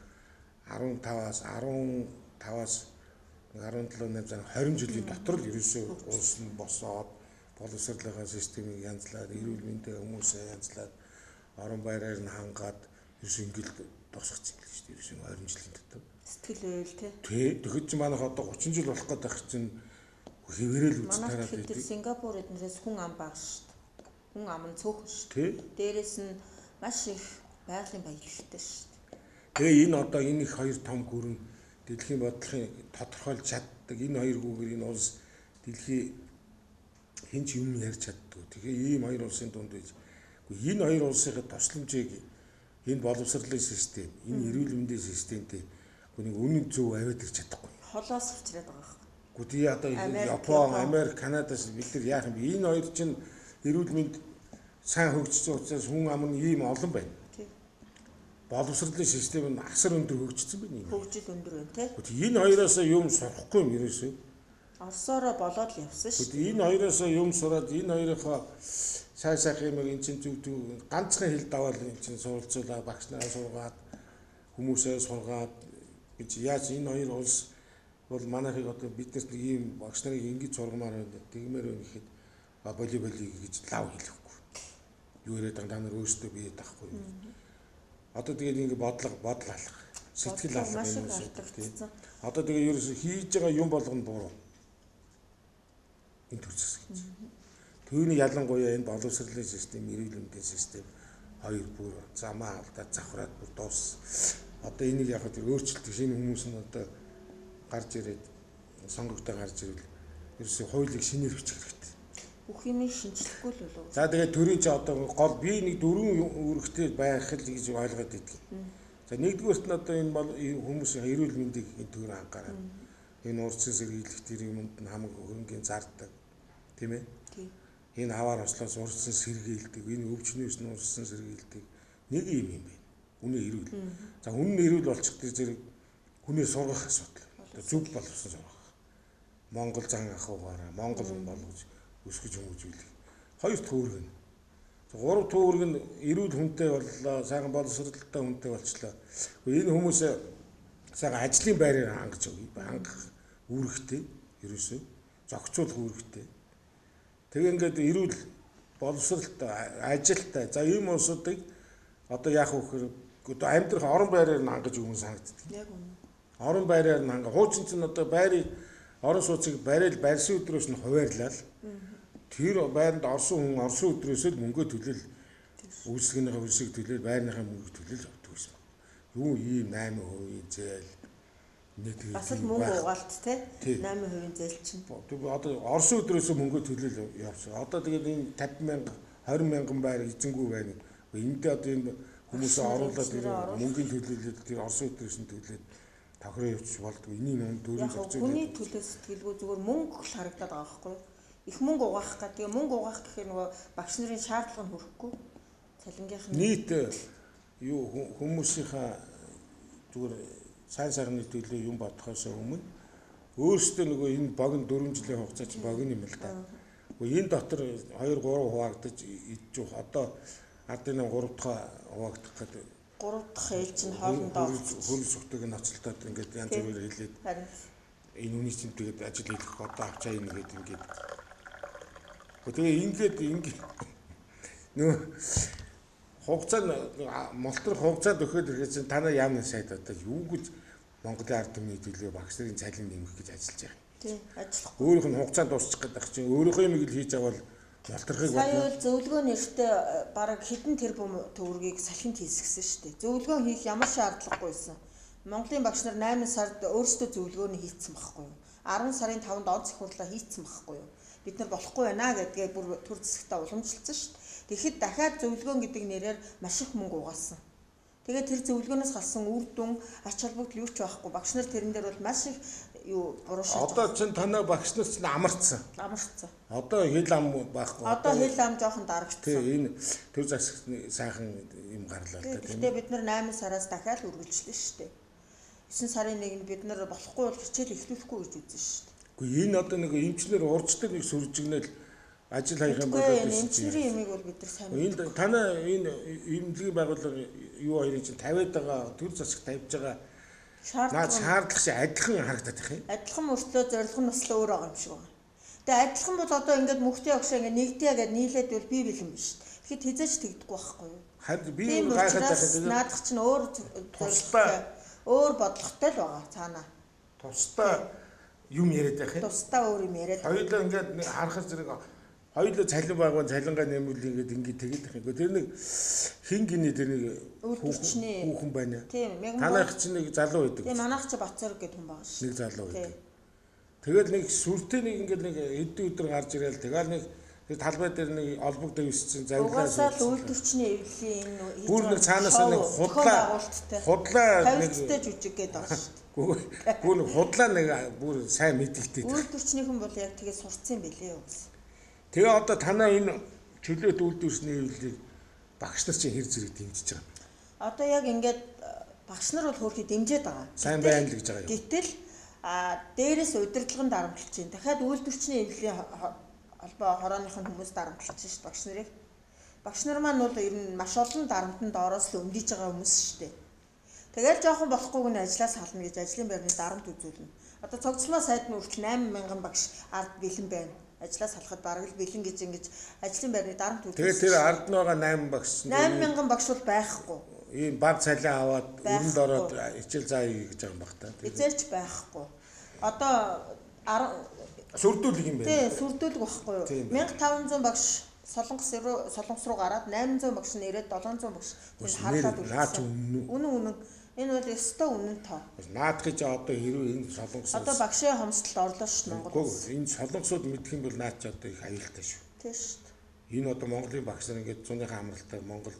15-аас 17 8 зан 20 жилийн дотор л ерөөсөө улс нь босоод боловсролын системийг янзлаад, эрүүл мэндийн хүмүүсээ янзлаад, орон байраар нь хангаад ерөөсөө ингээл дуусгацсан юм л шүү дээ. Ерөөсөө 20 жилийн дотор. Сэтгэл байвал тий. Тий. Тэгэхэд чи манайх одоо 30 жил болох гээд байх чинь хэвээрэл үз тараад байдаг. Сингапур эднэрээс хүн ам бага шүү дээ. Хүн ам нь цөөхөн шүү дээ. Дээрээс нь маш их байгалийн баялагтай шүү дээ. Тэгээ энэ одоо энэ их хоёр том гүрэн дэлхийн бодлогын тодорхойлж чаддаг энэ хоёр гүгээр энэ улс дэлхий Хэн ч юм ярьж чаддгүй. Тэгэхээр ийм хоёр улсын дунд байж энэ хоёр улсынхаа тусламжийг энэ боловсролын систем, энэ эрүүл мэндийн системтэй нэг үнэн зөв аваад ирч чадахгүй. Холоос авчираад байгаа байхгүй. Гэхдээ тий одоо Япон, Америк, Канадаас бид нар яах юм бэ? Энэ хоёр чинь эрүүл мэнд сайн хөгжсөн учраас хүн ам нь ийм олон байна. Тий. Боловсролын систем нь асар өндөр хөгжсөн байна. Хөгжил өндөр байна тий. Гэхдээ энэ хоёроос юм сурахгүй юм ерөөсөө. Оросоороо болоод л явсан шүү. Гэхдээ энэ хоёроос юм сураад энэ хоёрынхоо сайн сайхан юм эн чинь зүг зүг ганцхан хэл даваал эн чинь суралцуулаа, багш нараа сургаад хүмүүсээ сургаад гэж яаж энэ хоёр улс бол манайхыг одоо биднес нэг ийм багш нарыг ингэж сургамаар байна, тэгмээр байна гэхэд боли боли гэж лав хэлэхгүй. Юу яриад байгаа та нар өөрсдөө бие даахгүй. Одоо тэгээд ингэ бодлого бодол алах, сэтгэл алах юм уу. Одоо тэгээд ерөөсөө хийж байгаа юм болгоно буруу. Энэ төр засаг гэж. Түүний ялангуяа энэ боловсролын систем, эрүүл мэндийн систем хоёр бүр замаа алдаад завхраад бүр дуус. Одоо энийг яг хөө өөрчлөлт шинэ хүмүүс нь одоо гарч ирээд сонгогдоо гарч ирвэл ерөөсөө хуулийг шинээр бичих хэрэгтэй. Бүх юмыг шинжлэхгүй л болов. За тэгээд төрийн чи одоо гол би нэг дөрвөн үүрэгтэй байх л гэж ойлгоод идэг. За нэгдүгээрт нь одоо энэ хүмүүсийн эрүүл мэндийг энэ төр анхаарал. Энэ урдсан сэргийлэх тэр юмд нь хамаг хөрөнгийн зардаг. Тийм ээ? Тийм. Энэ аваар ослоос урдсан сэргийлдэг, энэ өвчнөөс нь урдсан сэргийлдэг нэг юм юм байна. Үнэ эрүүл. За хүн нь эрүүл болчих тэр зэрэг хүнээ сургах асуудал. Одоо зөв боловсон сургах. Монгол зан ахуйгаараа Монгол хүн болгож өсгөж хүмүүжүүлэх. Хоёр дахь үүрэг нь. Гурав дахь үүрэг нь эрүүл хүнтэй боллоо, сайхан боловсролтой хүнтэй болчлоо. Энэ хүмүүсээ сайхан ажлын байраар хангаж өгье. Хангах үүрэгтэй ерөөсөө зохицуулах үүрэгтэй. Тэгээ ингээд эрүүл боловсролтой, ажилтай. За ийм улсуудыг одоо яах вэ гэхээр одоо амьдрах орон байраар нь хангаж өгөн санагддаг. Яг үнэ. Орон байраар нь ханга. Хуучин чинь одоо байрыг орон сууцыг барайл барьсан өдрөөс нь хуваарлал. Тэр байранд орсон хүн орсон өдрөөс л мөнгө төлөөл үйлсгийнхээ үлсийг төлөөл байрныхаа мөнгө төлөөл явдаг гэсэн. Юу ийм 8% зээл нэг бас л мөнгө угаалт те 8% зээл чинь. Одоо орсон өдрөөс мөнгө төлөөл явсан. Одоо тэгээд энэ 50 мянга 20 мянган байр эзэнгүй байна. Эндээ одоо энэ хүмүүсээ оруулаад тэр мөнгөний төлөөлөл тэр орсон өдрөөс нь төлөөд тохироо явчих болдгоо. Энийг нүн дөрөв зохицуулаад. Хүний төлөө сэтгэлгүй зүгээр мөнгө л харагдаад байгаа байхгүй юу? Их мөнгө угаах га. Тэгээ мөнгө угаах гэхээр нөгөө багш нарын шаардлага нь хүрэхгүй. Цалингийнх нь нийт юу хүмүүсийнхаа зүгээр сайн сайхны төлөө юм бодохоос өмнө өөрсдөө нөгөө энэ богино 4 жилийн хугацаа чи богино юм л да. Гэхдээ энэ дотор 2 3 хуваагдаж идчих. Одоо ардын 3 дахь хуваагдах гэдэг 3 дахь ээлж нь хоорондоо хөрөн сүхтэйг ноцолдоод ингээд янз бүрээр хэлээд энэ үний чинь тэгээд ажил хийх одоо авчаа юм гээд ингээд. Тэгээ ингээд ингээд нөө хугацаа молторх хугацаанд өгөхөд ирэхэд чинь танай яамны сайд одоо юу гэж Монголын ард түмний төлөө багш нарын цалин нэмэх гэж ажиллаж байгаа. Тийм, ажиллахгүй. Өөрийнх нь хугацаанд дуусчих гэдэг чинь өөрийнхөө юмыг л хийж авал молторхыг бодлоо. Сая бол зөвлөгөө нэртэй бараг хэдэн тэрбум төгрөгийг салхинд хийсгэсэн шүү дээ. Зөвлөгөө хийх ямар шаардлагагүй байсан. Монголын багш нар 8 сард өөрсдөө зөвлөгөөний хийцэн байхгүй юу? 10 сарын 5-нд онц их хурлаа хийцэн байхгүй юу? Бид нар болохгүй байна гэдгээ бүр төр засагтаа уламжилсан шүү дээ. Тэгэхэд дахиад зөвлөгөөн гэдэг нэрээр маш их мөнгө угаасан. Тэгээд тэр зөвлөгөөнөөс гарсан үр дүн ач холбогдол юу ч байхгүй. Багш нар тэрэн дээр бол маш их юу буруу шийдэл. Одоо чинь танай багш нар чинь амарцсан. Амарцсан. Одоо хил ам байхгүй. Одоо хил ам жоохон дарагдсан. Тий, энэ төр засагт сайхан юм гарлаа л да тийм. Гэхдээ бид нар 8 сараас дахиад үргэлжлэн шүү дээ. 9 сарын 1-нд бид нар болохгүй бол хичээл эхлүүлэхгүй гэж үзсэн шүү дээ. Үгүй энэ одоо нэг эмчнэр урждаг нэг сүржигнэл ажил хайх юм болоод байсан. Эмчнэрийн ямиг бол бид нар сайн мэддэг. Энэ танай энэ эмнэлгийн байгууллага юу хоёрын чинь тавиад байгаа төр засаг тавьж байгаа шаардлага шиг адилхан харагдаад байх юм. Адилхан мөртлөө зорилго нь бас л өөр байгаа юм шиг байна. Тэгээ адилхан бол одоо ингээд мөхтэй огшоо ингээд нэгдээ гэд нийлээд бол бие бэлэн биш. Тэгэхэд хизээч тэгдэхгүй байхгүй юу? Харин би гайхаад байх юм. Наадах чинь өөр тусдаа өөр бодлоготой л байгаа цаана. Тусдаа юм яриад байх юм. Тусдаа өөр юм яриад. Хоёулаа ингээд харахад зэрэг хоёулаа цалин байгуун цалингаа нэмүүл ингээд ингээд тэгэл их юм. Тэр нэг хин гинэ тэр нэг хүүхэн байна. Тийм. Танайх чинь нэг залуу байдаг. Тийм, манайх чи Батцорог гэдэг хүн байгаа шүү. Нэг залуу байдаг. Тэгэл нэг сүртэй нэг ингээд нэг хэдэн өдөр гарч ирээл тэгэл нэг тэр талбай дээр нэг олбог дэвссэн завилаа. Угаасаа л үйлдвэрчний эвлэлийн энэ Бүр нэг цаанаасаа нэг худлаа нэг тавилттай жүжиг гэдэг байгаа шүү дээ. Гүү нэг худлаа нэг бүр сайн мэдэгдээд. Үйлдвэрчнийхэн бол яг тэгээ сурцсан юм билээ юу гэсэн. Тэгээ одоо танаа энэ чөлөөт үйлдвэрчний эвлэлийг багш нар чинь хэр зэрэг дэмжиж байгаа юм. Одоо яг ингээд багш нар бол хөөрхий дэмжиж байгаа. Сайн байна л гэж байгаа юм. Гэтэл дээрээс удирдлагын дарамтлж чинь. Дахиад үйлдвэрчний эвлэлийн холбоо хорооныхон хүмүүс дарамтлж чинь шүү багш нарыг. Багш нар маань бол ер нь маш олон дарамтанд ороос л өмдөж байгаа хүмүүс шүү дээ. Тэгэл жоохон болохгүйг нь ажлаас хална гэж ажлын байрны дарамт үзүүлнэ. Одоо цогцлмаа сайд нь хүртэл 8000 багш ард бэлэн байна. Ажлаас халахад бараг л бэлэн гэж ингэж ажлын байрны дарамт үзүүлсэн. Тэгээд тэр ард нь байгаа 8 багш чинь 8000 багш бол байхгүй. Ийм баг цалин аваад өрөнд ороод хичээл заа гэж байгаа юм баг та. Эзээч байхгүй. Одоо сүрдүүлэг юм байна. Тий, сүрдүүлэг байхгүй юу? 1500 багш Солонгос руу гараад 800 багш нь ирээд 700 багш харлаад үлдсэн. Үнэн үнэн. Энэ бол ёстой үнэн тоо. Наадах чи одоо хэрвээ энэ солонгос одоо багшийн хомсдолд орлоо шүү Монгол. Үгүй энэ солонгосууд мэдэх юм бол наад чи одоо их аюултай шүү. Тий шүү. Энэ одоо Монголын багш нар ингээд зуныхаа амралтаар Монгол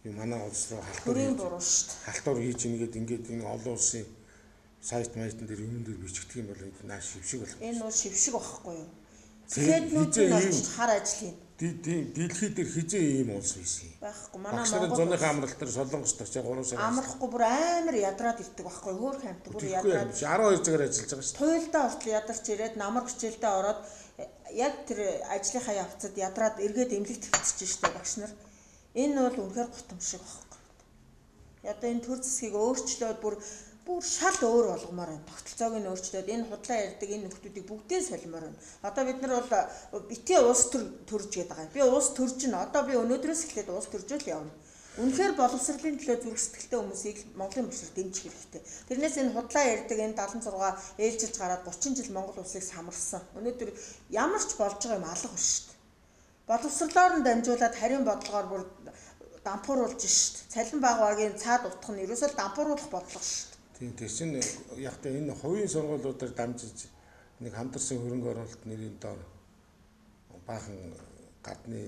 юм манай улс руу халтур хийж халтур хийж ингээд ингээд энэ олон улсын сайт майтан дээр юмн дээр бичигдэх юм бол энэ наа шившиг болох. Энэ бол шившиг байхгүй юу? Тэгэхэд нь очиж хар ажил хийн. Дэлхий дээр хизээ ийм улс байсан юм. Байхгүй. Манай Монгол зуныхаа амралт дээр Солонгост очиж 3 сар амрахгүй бүр амар ядраад ирдэг байхгүй хөөх хамт бүр ядраад 12 цагаар ажиллаж байгаа шүү дээ. Туйлдаа хүртэл ядарч ирээд намар хичээлдээ ороод яг тэр ажлынхаа явцад ядраад эргээд эмнэлэгт хэвтэж штэ багш нар. Энэ бол үнэхээр гутамшиг байхгүй. Одоо энэ төр засгийг өөрчлөөд бүр шал өөр болгомоор байна. Тогтолцоог нь өөрчлөөд энэ худлаа ярьдаг энэ нөхдүүдийг бүгдийг солимоор байна. Одоо бид нар бол битгий улс төр төрж гээд байгаа юм. Би улс төрж нь одоо би өнөөдрөөс эхлээд улс төржөөл явна. Үнэхээр боловсролын төлөө зүрх сэтгэлтэй хүмүүсийг Монголын багш нар дэмжих хэрэгтэй. Тэрнээс энэ худлаа ярьдаг энэ 76 ээлжилж гараад 30 жил Монгол улсыг самарсан. Өнөөдөр ямар ч болж байгаа юм алга биш шүү дээ. Боловсрлоор нь дамжуулаад харин бодлогоор бүр дампууруулж шít. Цалин багваагийн цаад утга нь ерөөсөө дампууруулах бодлого шүү дээ. Тийм тэр чинь яг та энэ хувийн сургуулиудаар дамжиж нэг хамтарсан хөрөнгө оруулалт нэрийн доор баахан гадны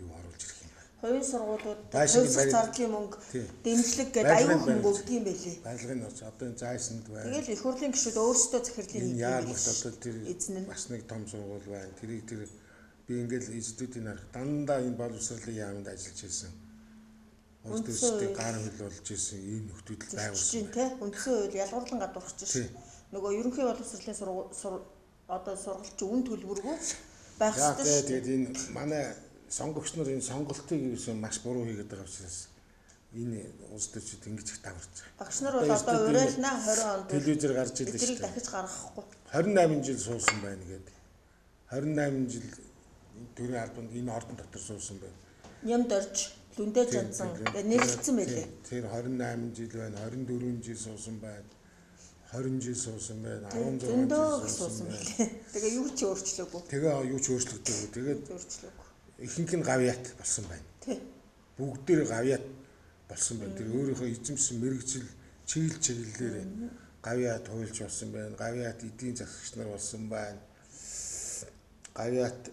юу оруулж ирэх юм байна. Хувийн сургуулиуд хувьсах зардлын мөнгө дэмжлэг гэдэг аюул хөнгө өгдөг юм байлээ. Барилгын нууц одоо энэ зайсанд байна. Тэгэл их хурлын гишүүд өөрсдөө захирлын хийдэг. Яармагт одоо тэр бас нэг том сургууль байна. Тэрийг тэр би ингээл эздүүдийн арга дандаа энэ боловсролын яамд ажиллаж байсан. Улс төрчдийн гар хөл болж исэн ийм нөхдүүд л байгуулсан. Тий, үндсэн хууль ялгуурлан гадуурхаж шин. Нөгөө ерөнхий боловсролын одоо сургалт чи үн төлбөргүй байх ёстой шүү. Тэгээд энэ манай сонгогч нар энэ сонголтыг ерөөсөн маш буруу хийгээд байгаа учраас энэ улс төрчид ингэж их даварч байгаа. Багш нар бол одоо уриална 20 онд телевизээр гарч ирлээ шүү. Тэрийг дахиж гаргахгүй. 28 жил суусан байна гэдэг. 28 жил төрийн албанд энэ ордон дотор суусан байна. Нямд орж лүндэж янзан гэж нэрлэгдсэн байлээ. Тэр 28 жил байна, 24 жил суусан байна. 20 жил суусан байна, 16 жил суусан байлээ. Тэгээ юу ч өөрчлөөгүй. Тэгээ юу ч өөрчлөгдөөгүй. Тэгээд өөрчлөөгүй. Ихэнх нь гавьяат болсон байна. Тий. Бүгдээр гавьяат болсон байна. Тэр өөрийнхөө эзэмшсэн мэрэгжил чиглэл чиглэлээр гавьяат хуульч болсон байна. Гавьяат эдийн засагч нар болсон байна. Гавьяат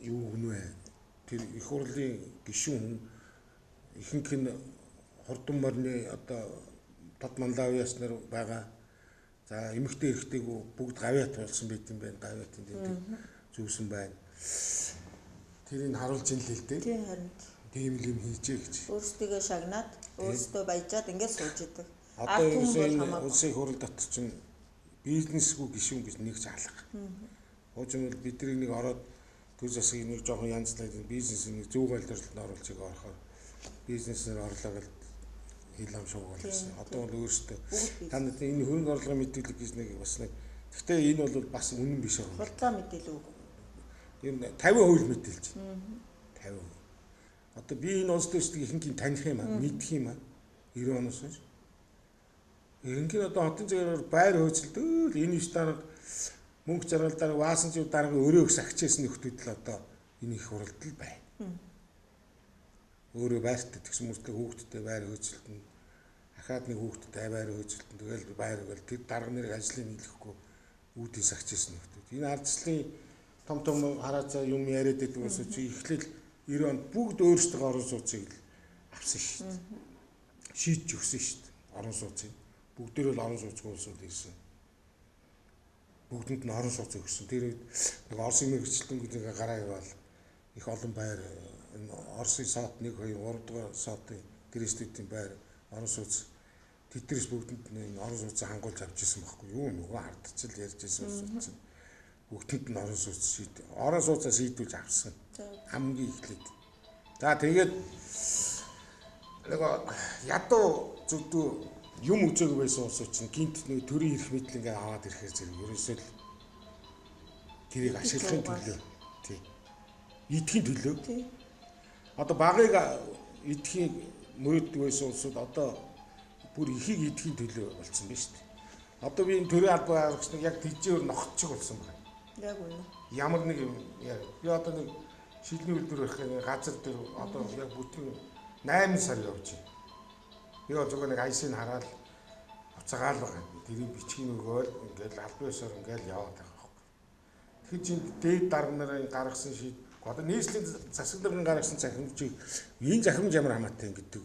юу гэнэ вэ? Тэр их хурлын гишүүн хүн ихэнх нь хурдан морины одоо тод манлавьяас нар байгаа. За эмэгтэй эрэгтэйгүү бүгд гавьяат болсон байт юм байна. Гавьяатын тэмдэг зүүсэн байна. Тэрийг харуулж ин л л дээ. Тийм харин. Тийм л юм хийжээ гэж. Өөрсдийгөө шагнаад, өөрсдөө баяжаад ингээд сууж идэг. Одоо энэ улсын хурал дотор чинь бизнесгүй гишүүн гэж нэг ч алга. Хуучин бол бидний нэг ороод төр засгийг нэг жоохон янзлаад бизнесийг нэг зөв ойлголтод оруулж байгаа орохоор бизнесээр орлоо гэл хил ам шуугаал гэсэн. Одоо бол өөрөөсөө та нар энэ хөрөнгө орлогын мэдээлэл гэж нэг бас нэг. Гэхдээ энэ бол бас үнэн биш аа. Худлаа мэдээлэл үг. Ер нь 50% мэдээлж байна. 50%. Одоо би энэ улс төрчдийг ихэнхийг таних юм аа, мэдэх юм аа. 90 оноос хойш. Ихэнх нь одоо хотын цагаар байр хөөцөлдөөл энэ иш дарга мөнгө жаргал дарга ваасан зүү дарга өрөө их сахичээсэн нөхдүүд л одоо энэ их хуралд л байна. Өөрөө байртай тэгсэн мөртлөө хүүхдтэй байр хөөцөлтөн. Ахаад нэг хүүхдтэй байр хөөцөлтөн. Тэгэл байр гэл тэр дарга нэрийг ажлыг нийлэхгүй үүдийн сагчсэн нөхдүүд. Энэ ардчлалын том том хараацаа юм яриад байдаг улсууд чи эхлэл 90 онд бүгд өөрсдөө орон сууцыг л авсан шүү дээ. Шийдэж өгсөн шүү дээ. Орон сууцыг. Бүгдээрээ л орон сууцгүй улсууд ирсэн. Бүгдэнд нь орон сууц өгсөн. Тэр үед нэг Оросын мэргэжилтэн гэдэг гараа яваал их олон байр энэ Оросын сот 1 2 3 дугаар сотын гэрээсдүүдийн байр орон сууц тэднээс бүгдэнд нь орон сууцаа хангуулж авч ирсэн байхгүй юу? Нөгөө ардчил ярьж ирсэн улсууд чинь бүгдэнд нь орон сууц шийд. Орон сууцаа шийдүүлж авсан. Хамгийн эхлээд. За тэгээд нөгөө ядуу зүдүү юм үзээгүй байсан улсууд чинь гинт нэг төрийн эрх мэдэл ингээ аваад ирэхээр зэрэг ерөөсөө л тэрийг ашиглахын төлөө тий. Идэхийн төлөө. Тий. Одоо багыг идэхийг мөрөөддөг байсан улсууд одоо бүр ихийг идэхийн төлөө болсон байна шүү дээ. Одоо би энэ төрийн албаа аргач нэг яг тэжээр ногтчих болсон байна. Яг үнэ. Ямар нэг юм яг би одоо нэг шилний үйлдвэр байх нэг газар дээр одоо яг бүтэн 8 сар явж байна. Би бол зүгээр нэг айсыг хараад буцаагаал байгаа. Тэрийг бичгийн өгөөл ингээл албан ёсоор ингээл яваад байгаа байхгүй. Тэгэхээр чинь дээд дарга нарын гаргасан шийд одоо нийслэлийн засаг даргын гаргасан захирамжийг энэ захирамж ямар хамаатай юм гэдэг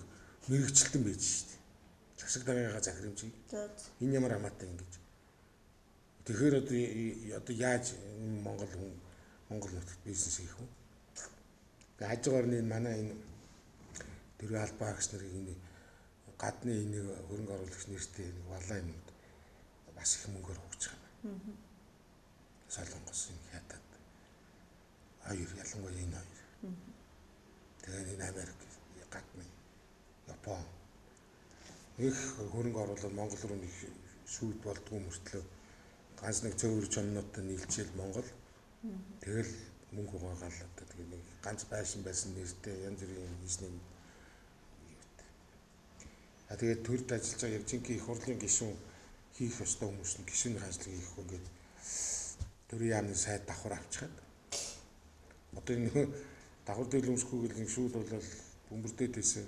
мэрэгчлэн байж шүү дээ. Засаг даргынхаа захирамжийг За энэ ямар хамаатай юм гэж. Тэгэхээр одоо яаж энэ Монгол хүн Монгол нутагт бизнес хийх вэ? Тэгээ хажуугаар нь энэ манай энэ төрийн албан агч нарыг энэ гадны энийг хөрөнгө оруулагч нэртэй нэг валаа юмуд бас их мөнгөөр хугаж байгаа юм. Солонгос энэ хятад хоёр ялангуяа энэ хоёр. Тэгээд энэ Америк гадны Япон их хөрөнгө оруулалт Монгол руу нэг шүүд болдгоо мөртлөө ганц нэг цөөвөр чоннуудтай нийлжээл Монгол тэгэл мөнгө угаагаал одоо тэгээ нэг ганц байшин байсан нэртэй янз бүрийн хийсний юутай. А тэгээд төрд ажиллаж байгаа яг жинхэнэ их хурлын гишүүн хийх ёстой хүмүүс нь гишүүний ажлыг хийх үү ингээд төрийн яамны сайд давхар авчихад одоо энэ давхар дэглэмшгүй гэл нэг шүүд болол бөмбөрдөөд байсан.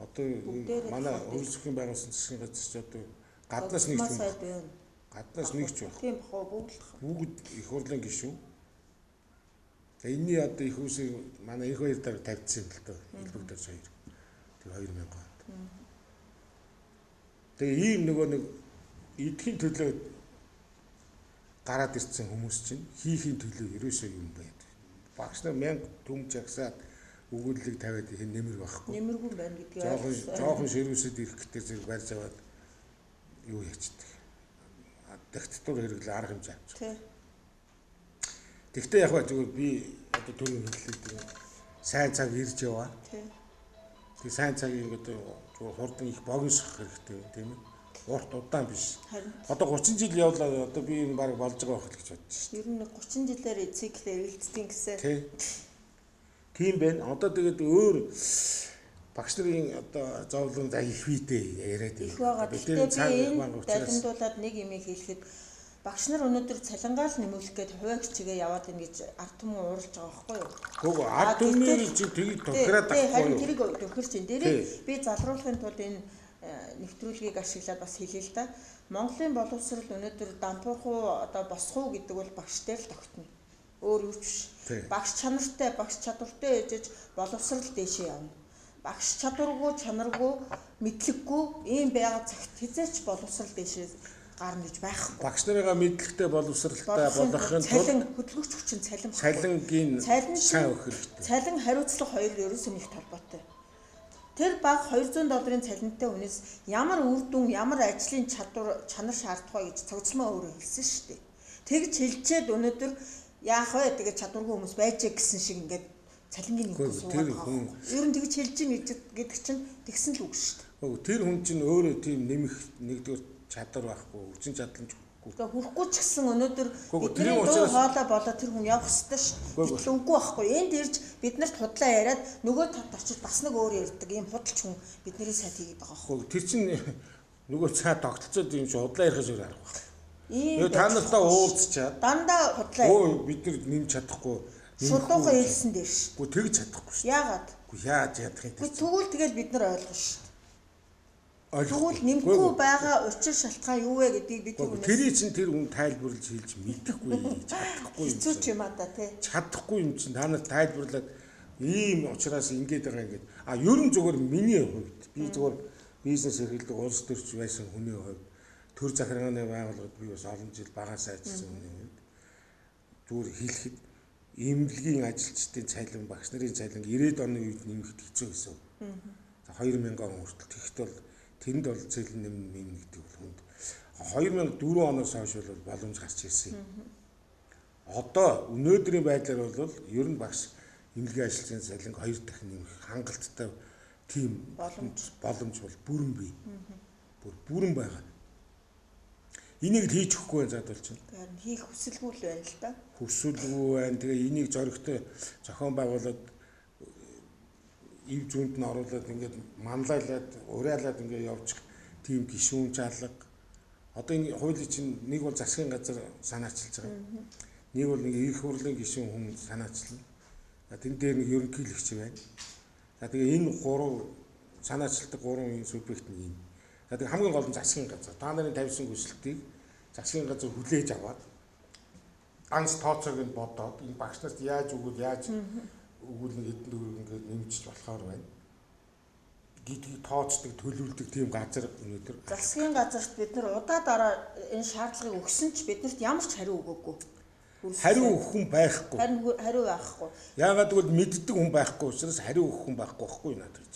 Одоо Бүгдээрээ манай давхар хөрөлцөхийн засгийн байгуулсан засгийн газар чи одоо гаднаас нэг ч Гаднаас хүн сайд байна. гаднаас нэг ч байх. Тийм бах уу бүгд л. Бүгд их хурлын гишүүн. За энэний одоо их усыг манай их хоёр дараа тавьчихсан юм л доо. Элбэг дорж хоёр. Тэр 2000 онд. Тэгээ ийм нөгөө нэг идэхийн төлөө гараад ирсэн хүмүүс чинь хийхийн төлөө ерөөсөө юм байд. Багш нар 1000 түмж жагсаад өгүүлэлийг тавиад их нэмэр байхгүй. Нэмэргүй байна гэдгийг Жохон ойлгосон. жохон ширүүсэд ирэх гэтэр зэрэг барьж аваад юу хийчдэг. Диктатур хэрэглээ арга хэмжээ авчих. Тий. Тэгтээ яг ба зүгээр би одоо түрүүн хэллээ. Сайн цаг ирж яваа. Тий. Тэг сайн цагийг одоо зүгээр хурдан их богиносох хэрэгтэй тийм ээ. Урт удаан биш. Харин Одоо 30 жил явлаа одоо би энэ баг болж байгаа байх л гэж бодож шин. ер нь нэг 30 жилээр циклээр эргэлддэг гэсэн. Тий. Тийм байна. Одоо тэгээд өөр багш нарын одоо зовлон за их вийтэй яриад Их байгаа. Бид Гэхдээ тэр би цаг их энэ банга учраас далимдуулаад нэг юм хэлэхэд багш нар өнөөдөр цалингаал нэмүүлэх гээд хувиа хичээгээ яваад ийн гэж ард түмэн ууралж байгаа байхгүй юу? Гүг ард түмний чи тгийг тохироод Тий, харин авахгүй юу? тэрийг тохирч ин. Дээрээ Тий. би залруулахын тулд энэ нэвтрүүлгийг ашиглаад бас хэлье л да. Монголын боловсрол өнөөдөр дампуурах уу одоо босох уу гэдэг бол багш дээр л тогтно. Өөр юу ч биш. Тий. Багш чанартай, багш чадвартай ээжэж боловсрол дээшээ явна. Багш чадваргүй, чанаргүй, мэдлэггүй ийм байгаа цагт хизээч боловсрол дээшээ гарна гэж байхгүй. Багш нарыгаа мэдлэгтэй боловсралтай болгохын тулд цалин хөдөлгөгч хүчин цалин баггүй. цалингийн Цалин сайн чинь- өгөх хэрэгтэй. Цалин хариуцлага хоёр ерөөсөө нэг холбоотой. Тэр баг 200 долларын цалинтай хүнээс ямар үр дүн, ямар ажлын чадвар, чанар шаардах вэ гэж цогцлмоо өөрөө хэлсэн шүү дээ. Тэгж хэлчихэд өнөөдөр яах вэ? Тэгээ чадваргүй хүмүүс байж гэсэн шиг ингээд цалингийн Үгүй, нэггүй суугаад тэр байгаа. хүн- байхгүй. Ер нь тэгж хэлж гин гэдэг чинь тэгсэн л үг шүү дээ. Үгүй тэр хүн чинь өөрөө тийм нэмэх нэгдүгээр чадвар байхгүй, хүчин чадал нь хүрэхгүй. Тэгээ хүрэхгүй ч гэсэн өнөөдөр Үгүй, бидний тэрийн дуу учраас- хоолой болоо тэр хүн явах ёстой шүү. Үгүй, үгүй. Гэтэл үгүй байхгүй. Энд ирж биднэрт худлаа яриад нөгөө талд очиж бас нэг өөр ярьдаг ийм худалч хүн бидний сайд хийгээд байгаа байхгүй. Үгүй тэр чинь нөгөө цаа тогтолцоод юм чи худлаа ярихаас өөр арга байхгүй. Ийм Нөгөө та нартай уулзчаад дандаа худлаа өө бид нар нэмж чадахгүй. шулуухан хэлсэн дээр шүү. Үгүй тэгж чадахгүй шүү. Яагаад? Үгүй яаж ядах юм Үгүй тэр. тэгвэл тэгэл бид нар ойлгоно шүү. Тэгвэл нэмэхгүй байгаа учир шалтгаан юу вэ гэдгийг бид хүнээс тэрий чинь тэр хүн тайлбарлаж хэлж мэдэхгүй, чадахгүй юм. Хэцүү ч юм аа да тий. Чадахгүй юм чинь та нар тайлбарлаад ийм учраас ингэж байгаа ингээд. А ер нь зүгээр миний хувьд би зүгээр бизнес эрхэлдэг улс төрч байсан хүний хувьд төр захиргааны байгууллагад би бас олон жил багаас ажилласан хүний хувьд зүгээр хэлэхэд эмнэлгийн ажилчдын цалин, багш нарын цалин 90-ад оны үед нэмэхэд хэцүү байсан. За 2000 он хүртэл тэгэхэд бол тэнд бол цалин нэмнэ гэдэг бол хүнд 2004 оноос хойш бол боломж гарч ирсэн. Одоо өнөөдрийн байдлаар бол ер нь багш эмнэлгийн ажилчдын цалинг 2 дахин нэмэх хангалттай тийм боломж бол бүрэн бий. Бүр бүрэн байгаа. Энийг л хийж өгөхгүй байх зад бол чинь. Харин хийх хүсэлгүй л байна л да. Хүсэлгүй байна. Тэгээ энийг зоригтой зохион байгуулад ив зүүнд нь оруулаад ингээд манлайлаад уриалаад ингээд явчих тийм гишүүн чалга. Одоо энэ хуулийн чинь нэг бол засгийн газар санаачилж байгаа. Нэг бол нэг эрх хурлын гишүүн хүн санаачилна. За тэн дээр нэг ерөнхийлөгч байна. За тэгээ энэ гурав санаачилдаг гурван субъект нь энэ. За тэгээ хамгийн гол нь засгийн газар. Та нарын тавьсан хүсэлтийг засгийн газар хүлээж аваад ганц тооцоог нь бодоод энэ багш нарт яаж өгвөл яаж өгвөл нэг хэдэн төгрөг ингээд нэмжиж болохоор байна гэдгийг тооцдог, төлөвлөдөг тийм газар өнөөдөр засгийн газарт бид нар удаа дараа энэ шаардлагыг өгсөн ч биднэрт ямар ч хариу өгөөгүй. Хариу өгөх хүн байхгүй. Харин хариу байхгүй. Яагаад гэвэл мэддэг хүн байхгүй учраас хариу өгөх хүн байхгүй байхгүй надад гэж.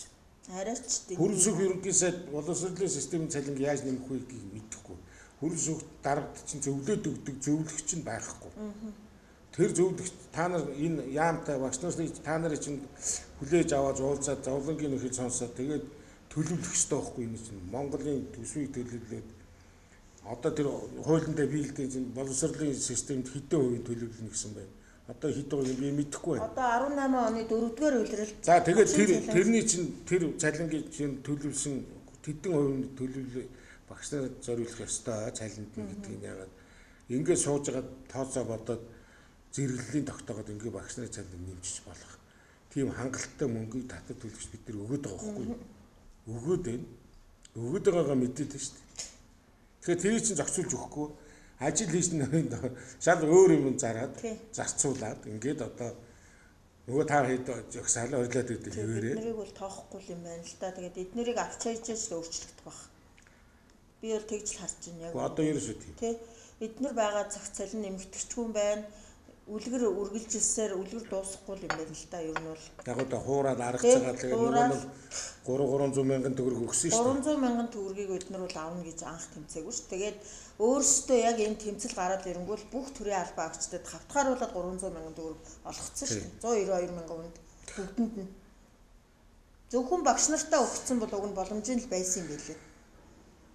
Арайч тийм. Хөрөлсөх ерөнхий сайд боловсролын системийн цалинг яаж нэмэх вэ гэдгийг мэдэхгүй. Хөрөлсөх даргад чинь зөвлөд өгдөг зөвлөгч нь байхгүй. Тэр зөвлөгч та нар энэ яамтай багш нарыг та нарын чинь хүлээж аваад уулзаад зовлонгийн нөхөд сонсоод тэгээд төлөвлөх ёстой байхгүй энэ чинь Монголын төсвийг төлөвлөөд одоо тэр хуулиндаа биелдэг чинь боловсролын системд хэдэн хувийн төлөвлөнө гэсэн байна. Одоо хэд хувийн би мэдэхгүй байна. Одоо 18 оны 4-р улирал. За тэгээд тэр тэрний чинь тэр цалингийн чинь төлөвлөсөн хэдэн хувийн төлөвлөл багш нарт зориулах ёстой цалинд нь гэдгийг яагаад ингээд сууж байгаа тооцоо бодоод зэрэглэлийн тогтоогод ингээ багш нарын цалин нэмжиж болох тийм хангалттай мөнгийг татвар төлөгч бид нар өгөөд байгаа байхгүй юу? Өгөөд байна. Өгөөд байгаагаа мэдээд байна шүү дээ. Тэгэхээр тэрийг чинь зохицуулж өгөхгүй ажил хийсэн шал өөр юм зараад зарцуулаад ингээд одоо нөгөө та хэд жагсаал орилоод идэв хэвээрээ. Эднэрийг бол тоохгүй юм байна л да. Тэгээд эднэрийг авч хайж л өөрчлөгдөх баг. Би бол тэгж л харж байна яг. Одоо ерөөсөө тийм. Тэ. Эднэр байгаа цаг цалин нэмэгдэхчгүй юм байна. Үлгэр үргэлжилсээр үлгэр дуусахгүй юм байна л да. Ер нь бол. Яг одоо хуураад арга цагаал тэгээд нөгөө нэг 3 300 мянган төгрөг өгсөн шүү дээ. 300 мянган төгрөгийг бид нар бол авна гэж анх тэмцээгүй шүү. Тэгээд өөрсдөө яг энэ тэмцэл гараад ирэнгүүт бүх төрийн албан агчдад хавтгааруулаад 300 мянган төгрөг олгоцсон шүү дээ. 192 мянган хүнд бүгдэнд нь. Зөвхөн багш нартаа өгсөн бол уг нь боломжийн л байсан юм байлээ.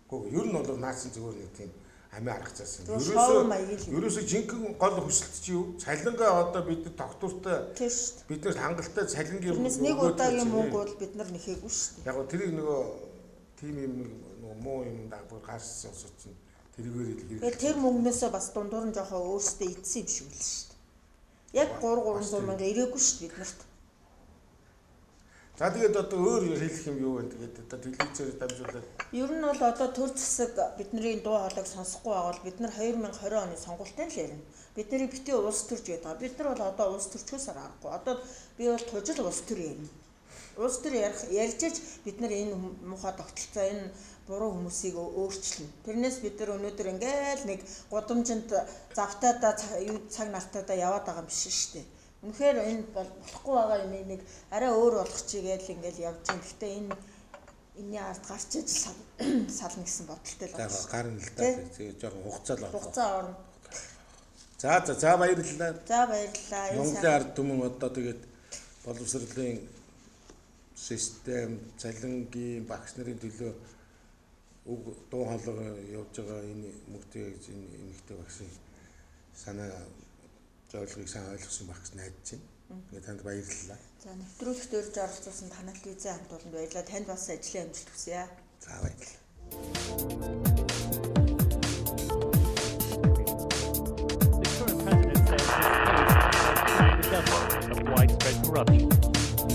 Гэхдээ ер нь бол наацсан зүгээр нэг тийм амиа арга заасан. Ерөөсөө жинхэнэ гол хүсэлт чи юу? Цалингаа одоо бид тогтвортой бид нар хангалттай цалингийн нэг удаагийн мөнгө бол бид нар нэхээгүй шүү дээ. Яг гоо тэрийг нөгөө тим юм нөгөө муу юм дагвар гарсан усууд чинь тэрүүгээр л хэрэг. Тэгээд тэр мөнгнөөсөө бас дундуур нь жоохон өөрсдөө идсэн юм шиг л шүү дээ. Яг 3 300 мянга ирээгүй шүү дээ бид нарт. За тэгээд одоо өөр хэлэх юм юу вэ? Тэгээд одоо телевизээр дамжуулаад. Ер нь бол одоо төр засаг бидний дуу хоолойг сонсохгүй байгаа бол бид нар 2020 оны сонгуультын л ярина. Бид нарыг битгий улс төрж гэдэг байгаа. Бид нар бол одоо улс төрчхөөс аргагүй. Одоо би бол тужил улс төр ярина. Улс төр ярьж аж бид нар энэ муухай тогтолцоо энэ буруу хүмүүсийг өөрчилнө. Тэрнээс бид нар өнөөдөр ингээл нэг гудамжинд завтайдаа юу цаг нартайдаа яваад байгаа юм биш шүү дээ. Үнэхээр энэ болохгүй байгаа юмыг нэг арай өөр болгочих гээл ингээл явж юм. Гэхдээ энэ энэний ард гарч иж сална гэсэн бодолтой л байна. Гарна л да. Тэгээ жоохон хугацаа л орно. Хугацаа орно. За за за баярлалаа. За баярлалаа. Монголын ард түмэн одоо тэгээд боловсролын систем, цалингийн багш нарын төлөө үг дуу хоолойгоо явж байгаа энэ мөгтэй гэж энэ эмэгтэй багшийн санаа зорилгыг сайн ойлгосон байх гэж найдаж байна. Тэгээд танд баярлалаа. За нэвтрүүлэгт урьж оролцуулсан танай телевизийн хамт олонд баярлалаа. Танд бас ажлын амжилт хүсье. За баярлалаа. The current president says his case has created a double of widespread corruption.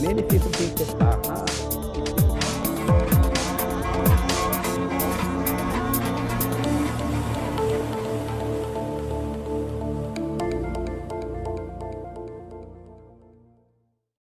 Many people think that, aha,